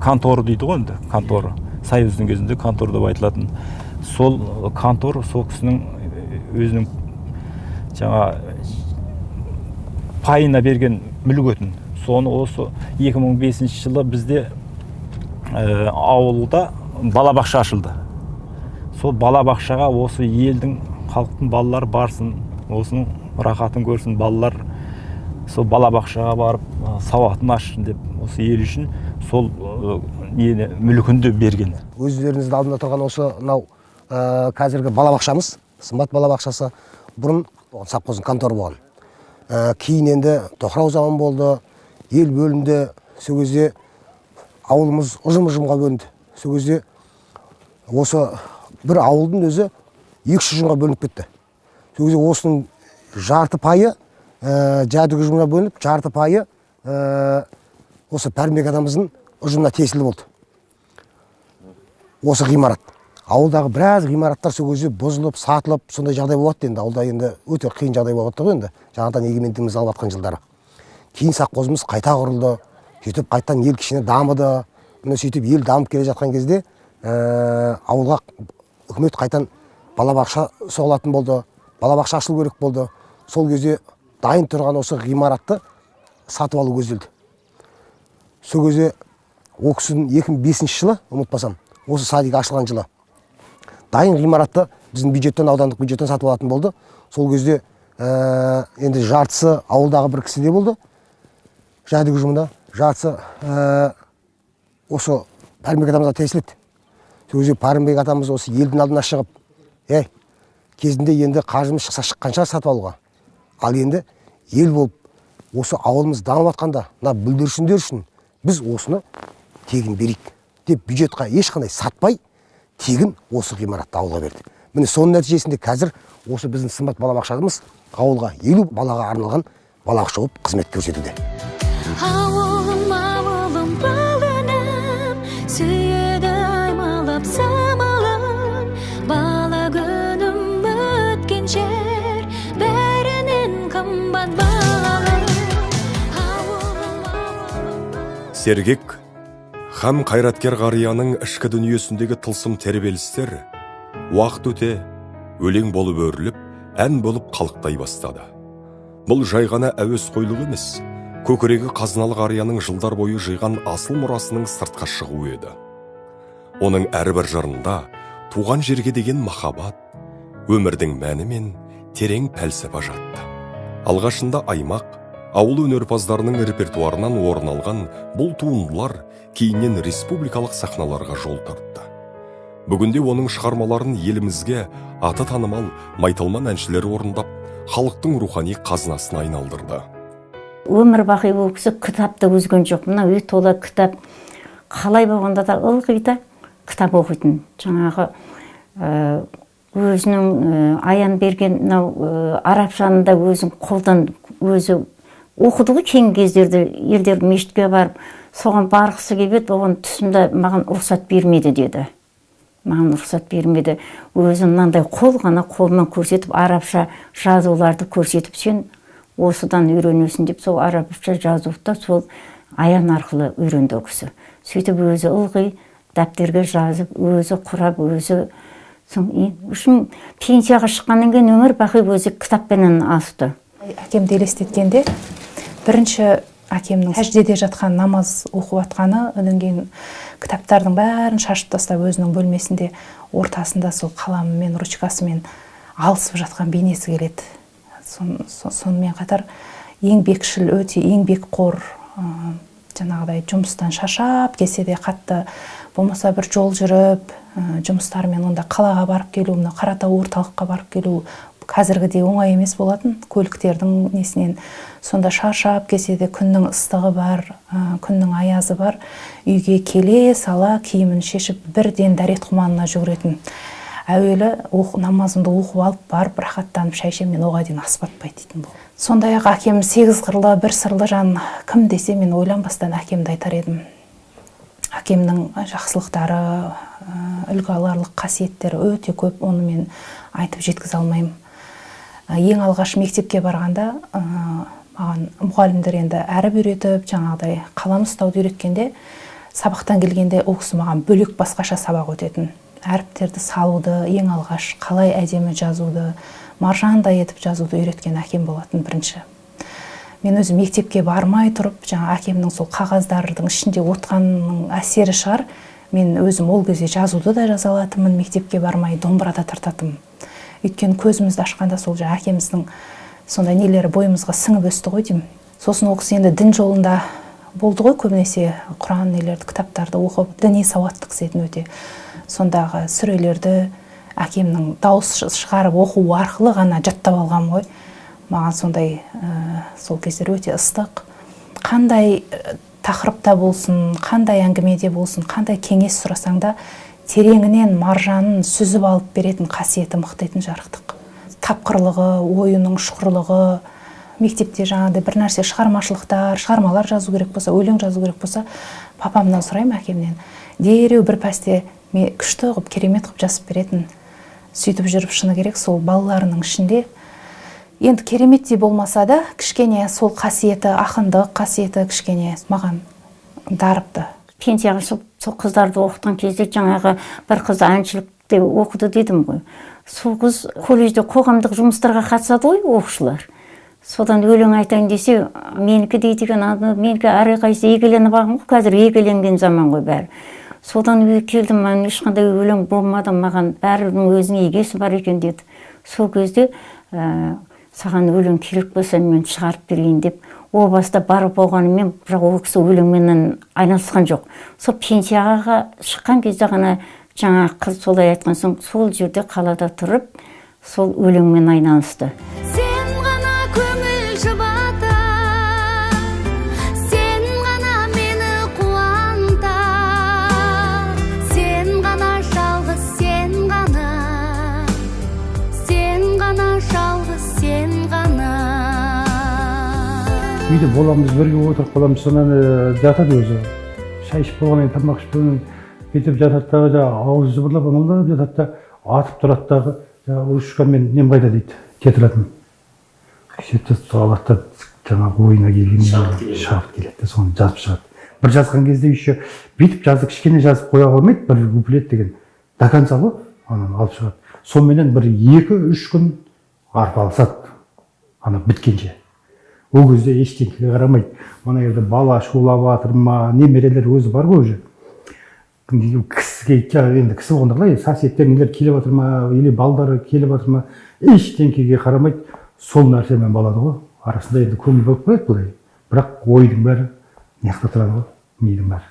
конторы дейді ғой енді, конторы. Союздың кезінде контор деп айтылатын. Сол контор сол кісінің өзінің жаңа пайына берген мүлік өтін. Соны осы 2005 жылы бізде ауылда балабақша ашылды. Сол балабақшаға осы елдің, халықтың балалары барсын, осының рахатын көрсін балалар, сол балабақшаға барып сауатын ашсын деп осы ел үшін сол нені мүлкін де берген. Өздеріңіздің алдында тұрған осы мынау қазіргі балабақшамыз, Сымбат балабақшасы, бұрын совхоздың конторы болған. Кейін енді тоқырау заман болды, ел бөлінді. Сол кезде ауылымыз ұжым-ұжымға бөлінді. Сол кезде осы бір ауылдың өзі 2-3 ұжымға бөлініп кетті. Сол кезде осының жарты пайы Жәдік ұжымына бөлініп, жарты пайы осы Пәрімбек атамыздың ұжымына тиесілі болды. Осы ғимарат. Ауылдағы біраз ғимараттар сол кезде бұзылып, сатылып, сондай жағдай болады енді. Ауылда енді өте қиын жағдай болады ғой енді. Жаңадан егемендігімізді алып жатқан жылдары. Кейін совхозымыз қайта құрылды. Сөйтіп қайтадан ел кішкене дамыды. Міне сөйтіп ел дамып келе жатқан кезде ауылға үкімет қайтадан балабақша соғылатын болды. Балабақша ашылу керек болды. Сол кезде дайын тұрған осы ғимаратты сатып алу көзделді. Сол кезде ол кісінің 2005 жылы, ұмытпасам, осы садик ашылған жылы дайын ғимаратты біздің бюджеттен, аудандық бюджеттен сатып алатын болды. Сол кезде енді жартысы ауылдағы бір кісіде болды, Жәдік ұжымында, жартысы осы Пәрімбек атамызға тиесілі еді. Сол кезде Пәрімбек атамыз осы елдің алдына шығып, кезінде енді қаржымыз шықса шыққанша сатып алуға. Ал енді ел болып осы ауылымыз дамып жатқанда, мына бүлдіршіндер үшін біз осыны тегін берейік деп бюджетқа ешқандай сатпай тегін осы ғимаратты ауылға берді. Міне соның нәтижесінде қазір осы біздің Сымбат балабақшамыз ауылға 50 балаға арналған балабақша болып қызмет көрсетуде. Ауылым, ауылым, баланым, сүйеді аймалап самалым, бала күнім өткен жер, бәрінен қымбат балам. Сергек һәм қайраткер қарияның ішкі дүниесіндегі тылсым тербелістер уақыт өте өлең болып өріліп, ән болып қалықтай бастады. Бұл жай ғана әуесқойлық емес, көкірегі қазыналы қарияның жылдар бойы жиған асыл мұрасының сыртқа шығуы еді. Оның әрбір жырында туған жерге деген махаббат, өмірдің мәні мен терең пәлсапа жатты. Алғашында аймақ, ауыл өнерпаздарының репертуарынан орын алған бұл туындылар кейіннен республикалық сахналарға жол тартты. Бүгінде оның шығармаларын елімізге аты танымал майталман әншілер орындап, халықтың рухани қазынасына айналдырды. Өмір бақи ол кісі кітапты үзген жоқ. Мына үй тола кітап. Қалай болғанда да ылғи да кітап оқитын. Жаңағы өзінің аян берген мынау арабшаны да өзін қолдан өзі оқыды ғой. Кейінгі кездерде елдер мешітке барып, соған барғысы келіп еді, оған түсімде маған рұқсат бермеді деді. Маған рұқсат бермеді. Өзі мынандай қол ғана қолмен көрсетіп, арабша жазуларды көрсетіп, сен осыдан үйренесің деп, сол арабша жазуды сол аян арқылы үйренді ол кісі. Сөйтіп өзі ылғи дәптерге жазып, өзі құрап, өзі үшін пенсияға шыққаннан кейін өмір бақи өзі кітаппенен асты. Әкемді елестеткенде бірінші әкемнің сәждеде жатқан, намаз оқып жатқаны, одан кейін кітаптардың бәрін шашып тастап өзінің бөлмесінде ортасында сол қаламымен, ручкасымен алысып жатқан бейнесі келеді. Сонымен қатар еңбекшіл, өте еңбекқор, жаңағыдай жұмыстан шаршап келсе де қатты, болмаса бір жол жүріп, жұмыстармен онда қалаға барып келу, мына Қаратау орталыққа барып келу қазіргідей оңай емес болатын, көліктердің несінен. Сонда шаршап келсе де күннің ыстығы бар, күннің аязы бар, үйге келе сала киімін шешіп бірден дәрет құманына жүгіретін. Әуелі намазымды оқып алып барып рахаттанып шай ішемін, мен оға дейін ас батпайды дейтін болды. Сондай-ақ әкем сегіз қырлы, бір сырлы жан, кім десе мен ойланбастан әкемді айтар едім. Әкемнің жақсылықтары, үлгі аларлық қасиеттері өте көп, оны мен айтып жеткізе алмаймын. Ең алғаш мектепке барғанда маған мұғалімдер енді әріп үйретіп, жаңағыдай қалам ұстауды үйреткенде, сабақтан келгенде ол кісі маған бөлек басқаша сабақ өтетін. Әріптерді салуды, ең алғаш қалай әдемі жазуды, маржандай етіп жазуды үйреткен әкем болатын бірінші. Мен өзім мектепке бармай тұрып, жаңа әкемнің сол қағаздардың ішінде отқанның әсері шығар, мен өзім ол кезде жазуды да жаза алатынмын, мектепке бармай домбыра да тартатынмын. Өйткені көзімізді ашқанда сол жаңа әкеміздің сондай нелері бойымызға сіңіп өсті ғой деймін. Сосын ол кісі енді дін жолында болды ғой, көбінесе Құран нелерді, кітаптарды оқып, діни сауатты кісі етін өте. Сондағы сүрелерді әкемнің дауыс шығарып оқу арқылы ғана жаттап алғам ғой. Маған сондай сол кездер өте ыстық. Қандай тақырыпта болсын, қандай әңгімеде болсын, қандай кеңес сұрасаң да, тереңінен маржанын сүзіп алып беретін қасиеті мықты етін жарықтық. Тапқырлығы, ойының ұшқырлығы, мектепте жаңағыдай бір нәрсе шығармашылықтар, шығармалар жазу керек болса, өлең жазу керек болса, папамнан сұраймын, әкемнен. Дереу бір пәсте күшті қылып, керемет қылып жазып беретін. Сөйтіп жүріп, шыны керек, сол балаларының ішінде енді кереметтей болмаса да, кішкене сол қасиеті, ақындық қасиеті кішкене маған дарыпты. Пенсияға шығып, сол қыздарды оқытқан кезде жаңағы бір қыз әншілікте оқыды дедім ғой. Сол қыз колледжде қоғамдық жұмыстарға қатысады ғой оқушылар. Содан өлең айтайын десе, менікі дейді екен, менікі әрқайсысы егеленіп алған ғой, қазір егеленген заман ғой бәрі. Содан үйге келдім, мен ешқандай өлең болмады, маған бәрінің өзінің егесі бар екен деді. Сол кезде саған өлең керек болса, мен шығарып берейін деп, о баста барып болғанымен, бірақ ол кісі өлеңменен айналысқан жоқ. Сол пенсияға шыққан кезде ғана жаңа қыз солай айтқан соң, сол жерде қалада тұрып, сол өлеңмен айналысты. Сен ғана көңіл жұбатар, сен ғана мені қуантар, сен ғана жалғыз, сен ғана, сен ғана жалғыз, сен ғана. Үйде боламыз, бірге отырып қаламыз, сонан жатады өзі. Шай ішіп болғаннан кейін, тамақ ішіп болғаннан кейін бүйтіп жатады дағы, ауызы жыбырлап, ыңылдап жатады да, атып тұрады дағы, ручкамен нем қайда дейді, тетрадым. Сөйтіп алады да, жаңағы ойына келген шабыт келеді де, соны жазып шығады. Бір жазған кезде еще бүйтіп жазып, кішкене жазып қоя қоймайды, бір куплет деген до конца ғой, ананы алып шығады. Сонымен бір 2-3 күн арпалысады, ана біткенше. Ол кезде ештеңеге қарамайды. Мына жерде бала шулап жатыр ма, немерелер өзі бар ғой уже. Кісіге, енді кісі болғанда қалай, соседтер нелер келіп жатыр ма, или балдары келіп жатыр ма, ештеңеге қарамайды. Сол нәрсемен балады ғой. Арасында енді көңіл бөліп қояды былай. Бірақ ойдың бәрі мына тұрады ғой, мидың бәрі.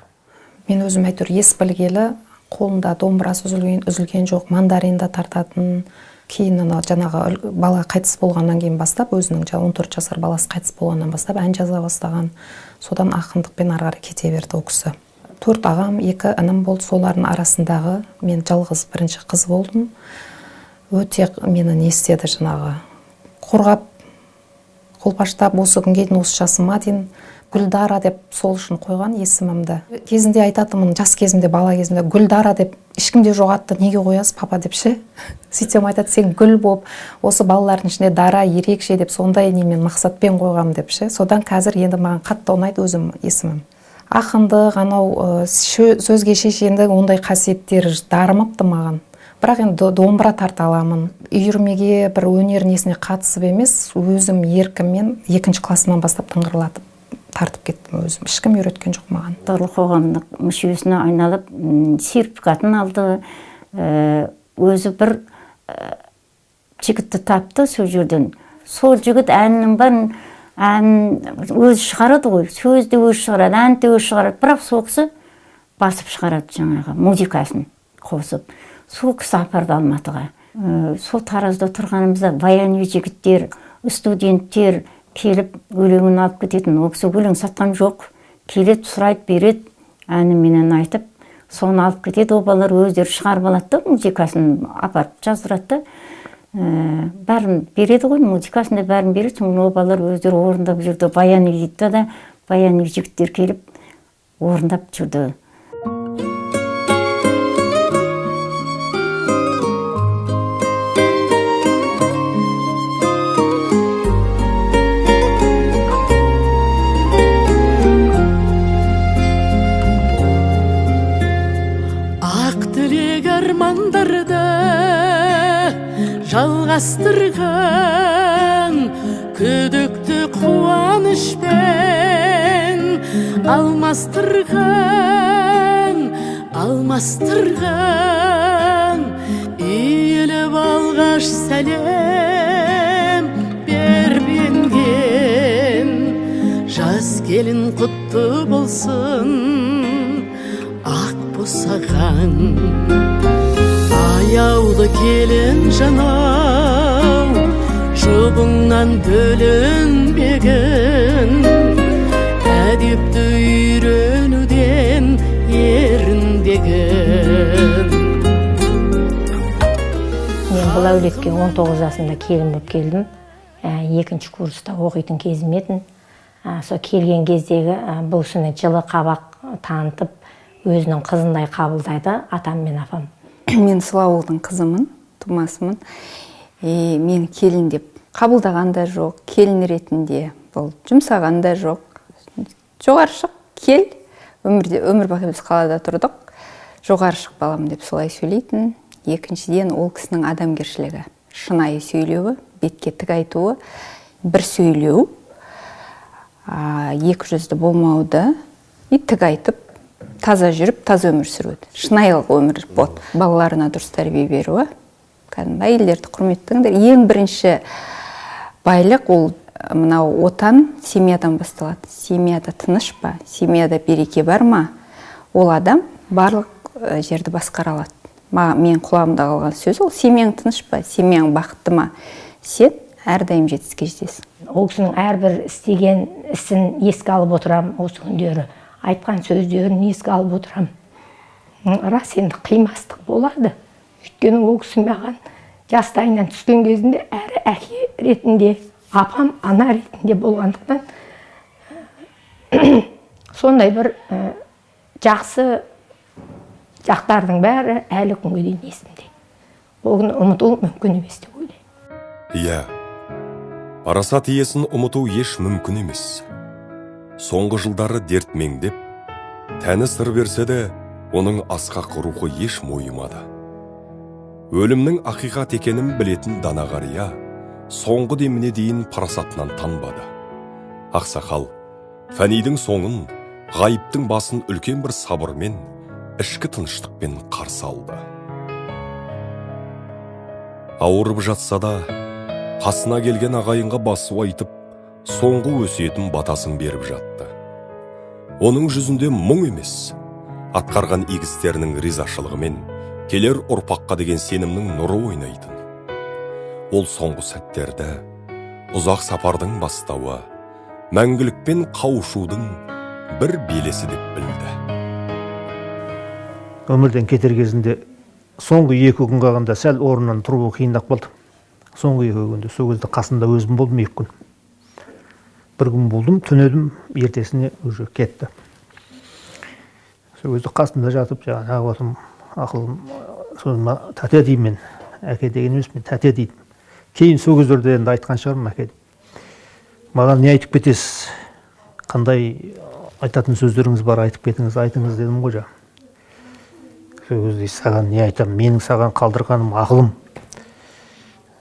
Мен өзім әйтеуір ес білгелі, қолында домбырасы үзілген жоқ, мандарин да тартатын. Кейін ана жаңағы бала қайтыс болғаннан кейін бастап, өзінің 14 жасар баласы қайтыс болғаннан бастап ән жаза бастаған. Содан ақындықпен ары қарай кете берді ол кісі. 4 ағам, 2 інім болды, солардың арасындағы мен жалғыз бірінші қыз болдым. Өте мені не істеді жаңағы, қорғап, қолпаштап, осы күнге дейін, осы жасыма дейін Гүлдара деп сол үшін қойған есімімді. Кезінде айтатынмын, жас кезімде, бала кезімде, Гүлдара деп ешкімде жоқ атты неге қоясыз папа деп ше. Сөйтсем айтады, сен гүл болып, осы балалардың ішінде дара ерекше деп, сондай немен мақсатпен қойғам деп ше. Содан қазір енді маған қатты ұнайды өзім есімім. Ақындық, анау сөзге шешендік, ондай қасиеттер дарымапты маған. Бірақ енді домбыра тарта аламын. Үйірмеге бір өнер несіне қатысып емес, өзім еркіммен 2-ші классымнан бастап тыңғырлатып тартып кеттім өзім. Ешкім үйреткен жоқ маған. Дарлы қоғамдық мүшесіне айналып, сертификатын алды. Өзі бір жігітті тапты сол жерден. Сол жігіт әннің бәрін, ән өзі шығарады ғой, сөз де өзі шығарады, ән де өзі шығарады. Бірақ сол кісі басып шығарады жаңағы музыкасын қосып. Сол кісі апарды Алматыға. Сол Таразда тұрғанымызда военный жігіттер, студенттер келіп өлеңін алып кететін. Ол кісі өлең сатқан жоқ. Келеді, сұрайды, береді, әніменен айтып, соны алып кетеді. Ол балалар өздері шығарып алады да, музыкасын апарып жаздырады да. Бәрін береді ғой, музыкасын да бәрін береді. Соны ол балалар өздері орындап жүрді. Военный дейді да, военный жігіттер келіп орындап жүрді. Жалғастырған күдікті қуанышпен алмастырған, алмастырған, иіліп алғаш сәлем бербенген. Жас келін құтты болсын, ақ босаған. Аяулы келін жанау, Жұбыңнан бөлінбегін, әдепті үйренуден ерінбегін. Мен бұл әулетке 19 жасымда келін болып келдім. Екінші курста оқитын кезім етін. Сол келген кездегі бұл кісіні жылы қабақ танытып, өзінің қызындай қабылдайды атам мен апам. Мен сол ауылдың қызымын, тумасымын. Мен келін деп қабылдаған да жоқ, келін ретінде бұл жұмсаған да жоқ. Жоғары шық, кел. Өмір бақи біз қалада тұрдық. Жоғары шық балам деп солай сөйлейтін. Екіншіден, ол кісінің адамгершілігі, шынайы сөйлеуі, бетке тік айтуы, бір сөйлеу, екі жүзді болмауды, тік айтып, таза жүріп, таза өмір сүруді. Шынайылық өмір болады. Балаларына дұрыс тәрбие беруі, кәдімгі әйелдерді құрметтіңдер. Ең бірінші байлық ол мынау отан семьядан басталады. Семьяда тыныш па, семьяда береке бар ма, ол адам барлық жерді басқара алады. Мен құлағымда қалған сөз ол: семьяң тыныш па, семьяң бақытты ма, сен әрдайым жетістікке жетесің. Ол кісінің әрбір істеген ісін еске алып отырам, осы күндері айтқан сөздерін еске алып отырам. Рас, енді қимастық болады. Өйткені ол кісі маған жастайынан түскен кезінде әрі әке ретінде, апам ана ретінде болғандықтан сондай бір жақсы жақтардың бәрі әлі күнге дейін есімде. Ол күні ұмыту мүмкін емес деп ойлаймын. Иә, парасат иесін ұмыту еш мүмкін емес. Соңғы жылдары дерт меңдеп, тәні сыр берсе де, оның асқақ рухы еш мойымады. Өлімнің ақиқат екенін білетін дана қария соңғы деміне дейін парасатынан танбады. Ақсақал, фәнидің соңын, ғайыптың басын үлкен бір сабырмен, ішкі тыныштықпен қарсы алды. Ауырып жатса да, қасына келген ағайынға басу айтып, соңғы өсиетін батасын беріп жатты. Оның жүзінде мұң емес, атқарған игі істерінің ризашылығымен келер ұрпаққа деген сенімнің нұры ойнайтын. Ол соңғы сәттерді ұзақ сапардың бастауы, мәңгілікпен қауышудың бір белесі деп білді. Өмірден кетер кезінде соңғы 2 күн қалғанда сәл орнынан тұруы қиындап қалды. Соңғы 2 күнде, сол кезде қасында өзім болдым 2 күн. Бір күн болдым, түнедім, ертесіне уже кетті. Сол кезде қасында жатып, жаңағы отырым, ақылым, соны тәте деймін мен, әке деген емес, мен тәте деймін. Кейін сол кездерде енді айтқан шығармын әке деп. Маған не айтып кетесіз, қандай айтатын сөздеріңіз бар, айтып кетіңіз, айтыңыз дедім ғой жаңа. Сол кезде саған не айтамын, менің саған қалдырғаным ақылым.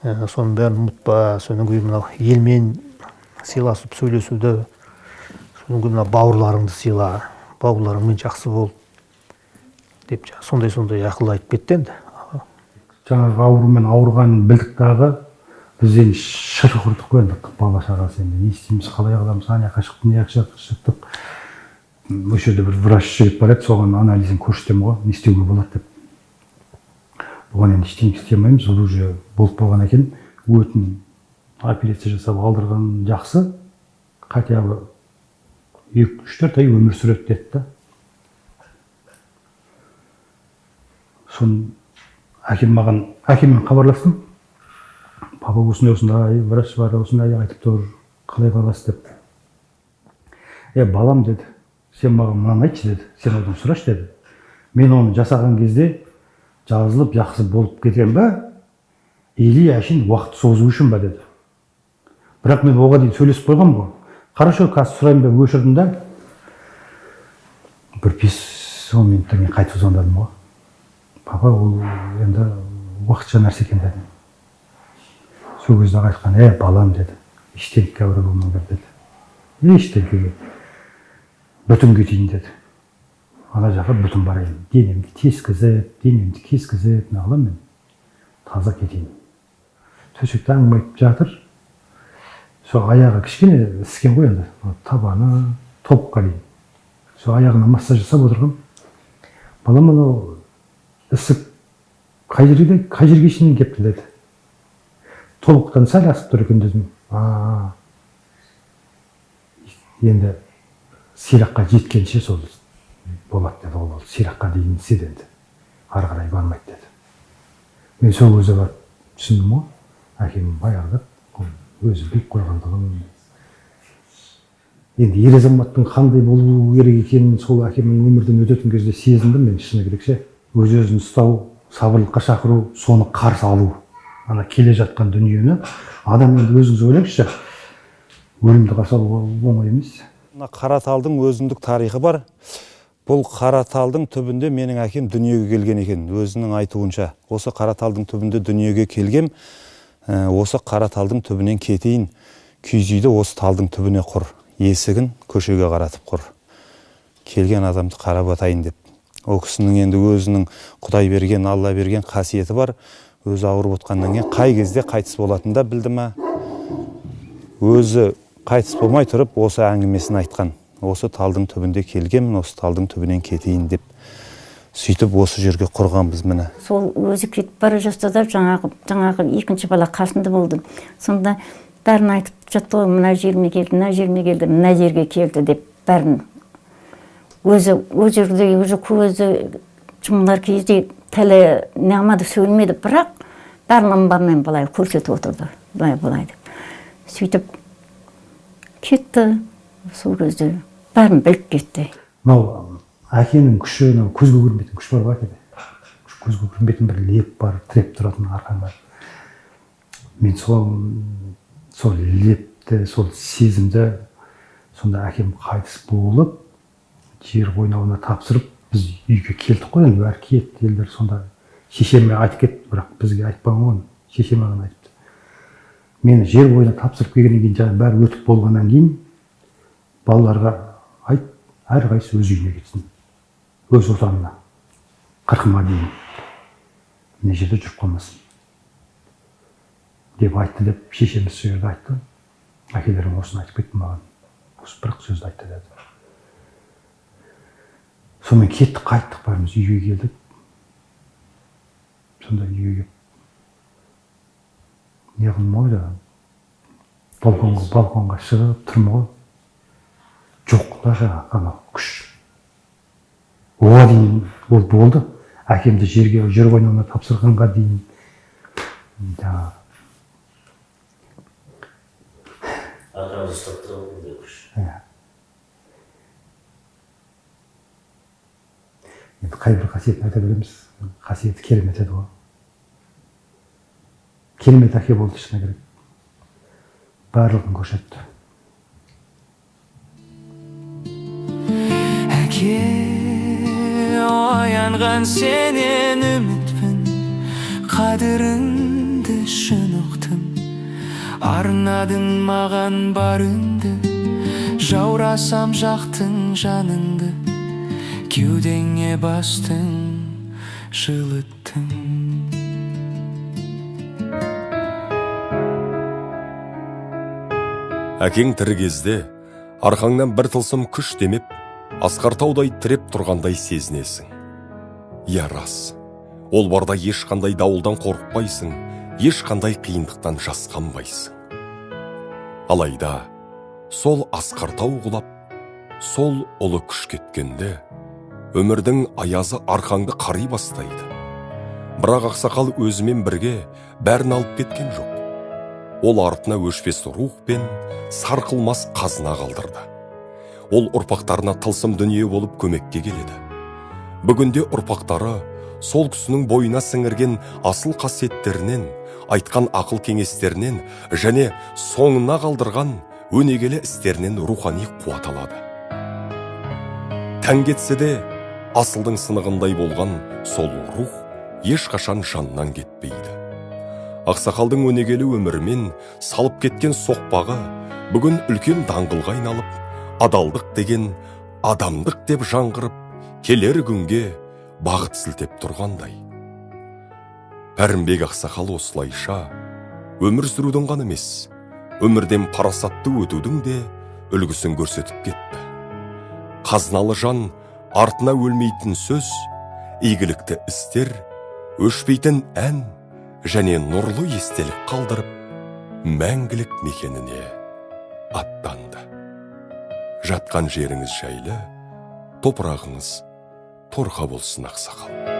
Соның бәрін ұмытпа, соның кейін мынау елмен сыйласып сөйлесуді, соның кейін мынау бауырларыңды сыйла, бауырларыңмен жақсы бол деп сондай-сондай ақыл айтып кетті енді. Жаңағы аурумен ауырғанын білдік дағы, біз енді шырқ ұрдық қой енді, бала шағасы енді не істейміз, қалай қыламыз, ана жаққа шықтық, мына жаққа шықтық. Осы жерде бір врач жігіт бар еді, соған анализін көрсетемін ғой, не істеуге болады деп. Бұған енді ештеңе істей алмаймыз, ол уже болып болған екен. Өтін операция жасап алдырған жақсы, хотя бы 2-3-4 ай өмір сүреді деді да. Соны әкем маған, әкеммен хабарластым. Папа осындай осындай врач бар, осындай айтып тұр, қалай қаласыз деп. Балам деді, сен маған мынаны айтшы деді, сен одан сұрашы деді. Мен оны жасаған кезде жазылып жақсы болып кетем ба, или әшейін уақыт созу үшін ба деді. Бірақ мен оға дейін сөйлесіп қойғанмын ғой. Хорошо, қазір сұраймын деп өшірдім да. Бір 5-10 минуттан кейін қайтып звондадым ғой. Папа, ол енді уақытша нәрсе екен дедім. Сол кезде айтқан, балам деді, ештеңеге әуре болмаңдар деді. Ештеңеге. Бүтін кетейін деді. Ана жаққа бүтін барайын. Денемді тескізіп, денемді кескізіп, неғылам мен таза кетейін. Төсекте әңгіме айтып жатыр. Сол аяғы кішкене іскен ғой енді, табаны тобыққа дейін. Сол аяғына массаж жасап отырғам. Балам, анау ісік қай жерге, қай жерге шейін кетті деді. Тобықтан сәл асып тұр екен дедім. Енді Сираққа жеткенше сол болады деді. Ол Сираққа дейін іседі енді. Ары қарай бармайды деді. Мен сол өзі барып түсіндім ғой. Әкем баяғыда өзі біліп қойғандығын. Енді ер азаматтың қандай болу керек екенін сол әкемнің өмірден өтетін кезде сезіндім мен, шыны керек ше. Өз-өзін ұстау, сабырлыққа шақыру, соны қарсы алу. Ана келе жатқан дүниені адам енді өзіңіз ойлаңызшы, өлімді қарсы алу оңай емес. Мына Қараталдың өзіндік тарихы бар. Бұл Қараталдың түбінде менің әкем дүниеге келген екен, өзінің айтуынша. Осы Қараталдың түбінде дүниеге келгем, осы Қараталдың түбінен кетейін, киіз үйді осы талдың түбіне құр, есігін көшеге қаратып құр. Келген адамды қарап атайын деп. Ол кісінің енді өзінің Құдай берген, Алла берген қасиеті бар. Өзі ауырып отқаннан кейін қай кезде қайтыс болатынын да білді ма? Өзі қайтыс болмай тұрып осы әңгімесін айтқан. Осы талдың түбінде келгенмін, осы талдың түбінен кетейін деп. Сөйтіп осы жерге құрғанбыз міне. Сол өзі кетіп бара жатса да жаңағы екінші бала қасында болды. Сонда бәрін айтып жатты ғой, мына жеріме келді, мына жеріме келді, мына жерге келді деп бәрін. Өзі ол жерде уже көзі жұмылар кезде тілі неғымады, сөйлемеді, бірақ бәрін ымбармен былай көрсетіп отырды, былай былай деп. Сөйтіп кетті, сол кезде бәрін біліп кетті. Мынау әкенің күші, мынау көзге көрінбейтін күш бар ғой әкеде. Көзге көрінбейтін бір леп бар, тіреп тұратын арқаңда. Мен сол лепті, сол сезімді сонда әкем қайтыс болып, жер қойнауына тапсырып, біз үйге келдік қой, енді бәрі кетті елдер. Сонда шешеме айтып кетті, бірақ бізге айтпаған ғой, шешеме ғана айтыпты. Мені жер қойнауына тапсырып келгеннен кейін, жаңа бәрі өтіп болғаннан кейін балаларға айт, әрқайсысы өз үйіне кетсін, өз отанына, қырқыма дейін, мына жерде жүріп қалмасын деп айтты деп шешеміз сол жерде айтты. Әкелерім осыны айтып кетті маған, осы бір ақ сөзді айтты деді. Сонымен кеттік, қайттық, бәріміз үйге келдік. Сонда үйге келіп не қылдым ғой, балконға шығып тұрмын ғой. Жоқ та жаңағы анау күш. Оға дейін ол болды. Әкемді жерге, жер қойнауына тапсырғанға дейін жаңағы. Арқамызды ұстап тұрған ондай күш. Енді қай бір қасиетін айта береміз, қасиеті керемет еді ғой. Керемет әке болды, шыны керек. Барлығын көрсетті. Әке, оянған сенен үмітпін, қадіріңді шын ұқтым. Арнадың маған барыңды, жаурасам жақтың жаныңды. Кеудеңе бастың, жылыттың. Әкең тірі кезде арқаңнан бір тылсым күш демеп, асқар таудай тіреп тұрғандай сезінесің. Иә, рас. Ол барда ешқандай дауылдан қорықпайсың, ешқандай қиындықтан жасқанбайсың. Алайда сол асқар тау құлап, сол ұлы күш кеткенде, өмірдің аязы арқаңды қари бастайды. Бірақ ақсақал өзімен бірге бәрін алып кеткен жоқ. Ол артына өшпес рух пен сарқылмас қазына қалдырды. Ол ұрпақтарына тылсым дүние болып көмекке келеді. Бүгінде ұрпақтары сол кісінің бойына сіңірген асыл қасиеттерінен, айтқан ақыл кеңестерінен және соңына қалдырған өнегелі істерінен рухани қуат алады. Тән кетсе де, асылдың сынығындай болған сол рух ешқашан жаннан кетпейді. Ақсақалдың өнегелі өмірімен салып кеткен соқпағы бүгін үлкен даңғылға айналып, адалдық деген адамдық деп жаңғырып, келер күнге бағыт сілтеп тұрғандай. Пәрімбек ақсақал осылайша өмір сүрудің ғана емес, өмірден парасатты өтудің де үлгісін көрсетіп кетті. Қазыналы жан артына өлмейтін сөз, игілікті істер, өшпейтін ән және нұрлы естелік қалдырып Мәңгілік мекеніне аттанды. Жатқан жеріңіз жайлы, топырағыңыз торқа болсын, ақсақал.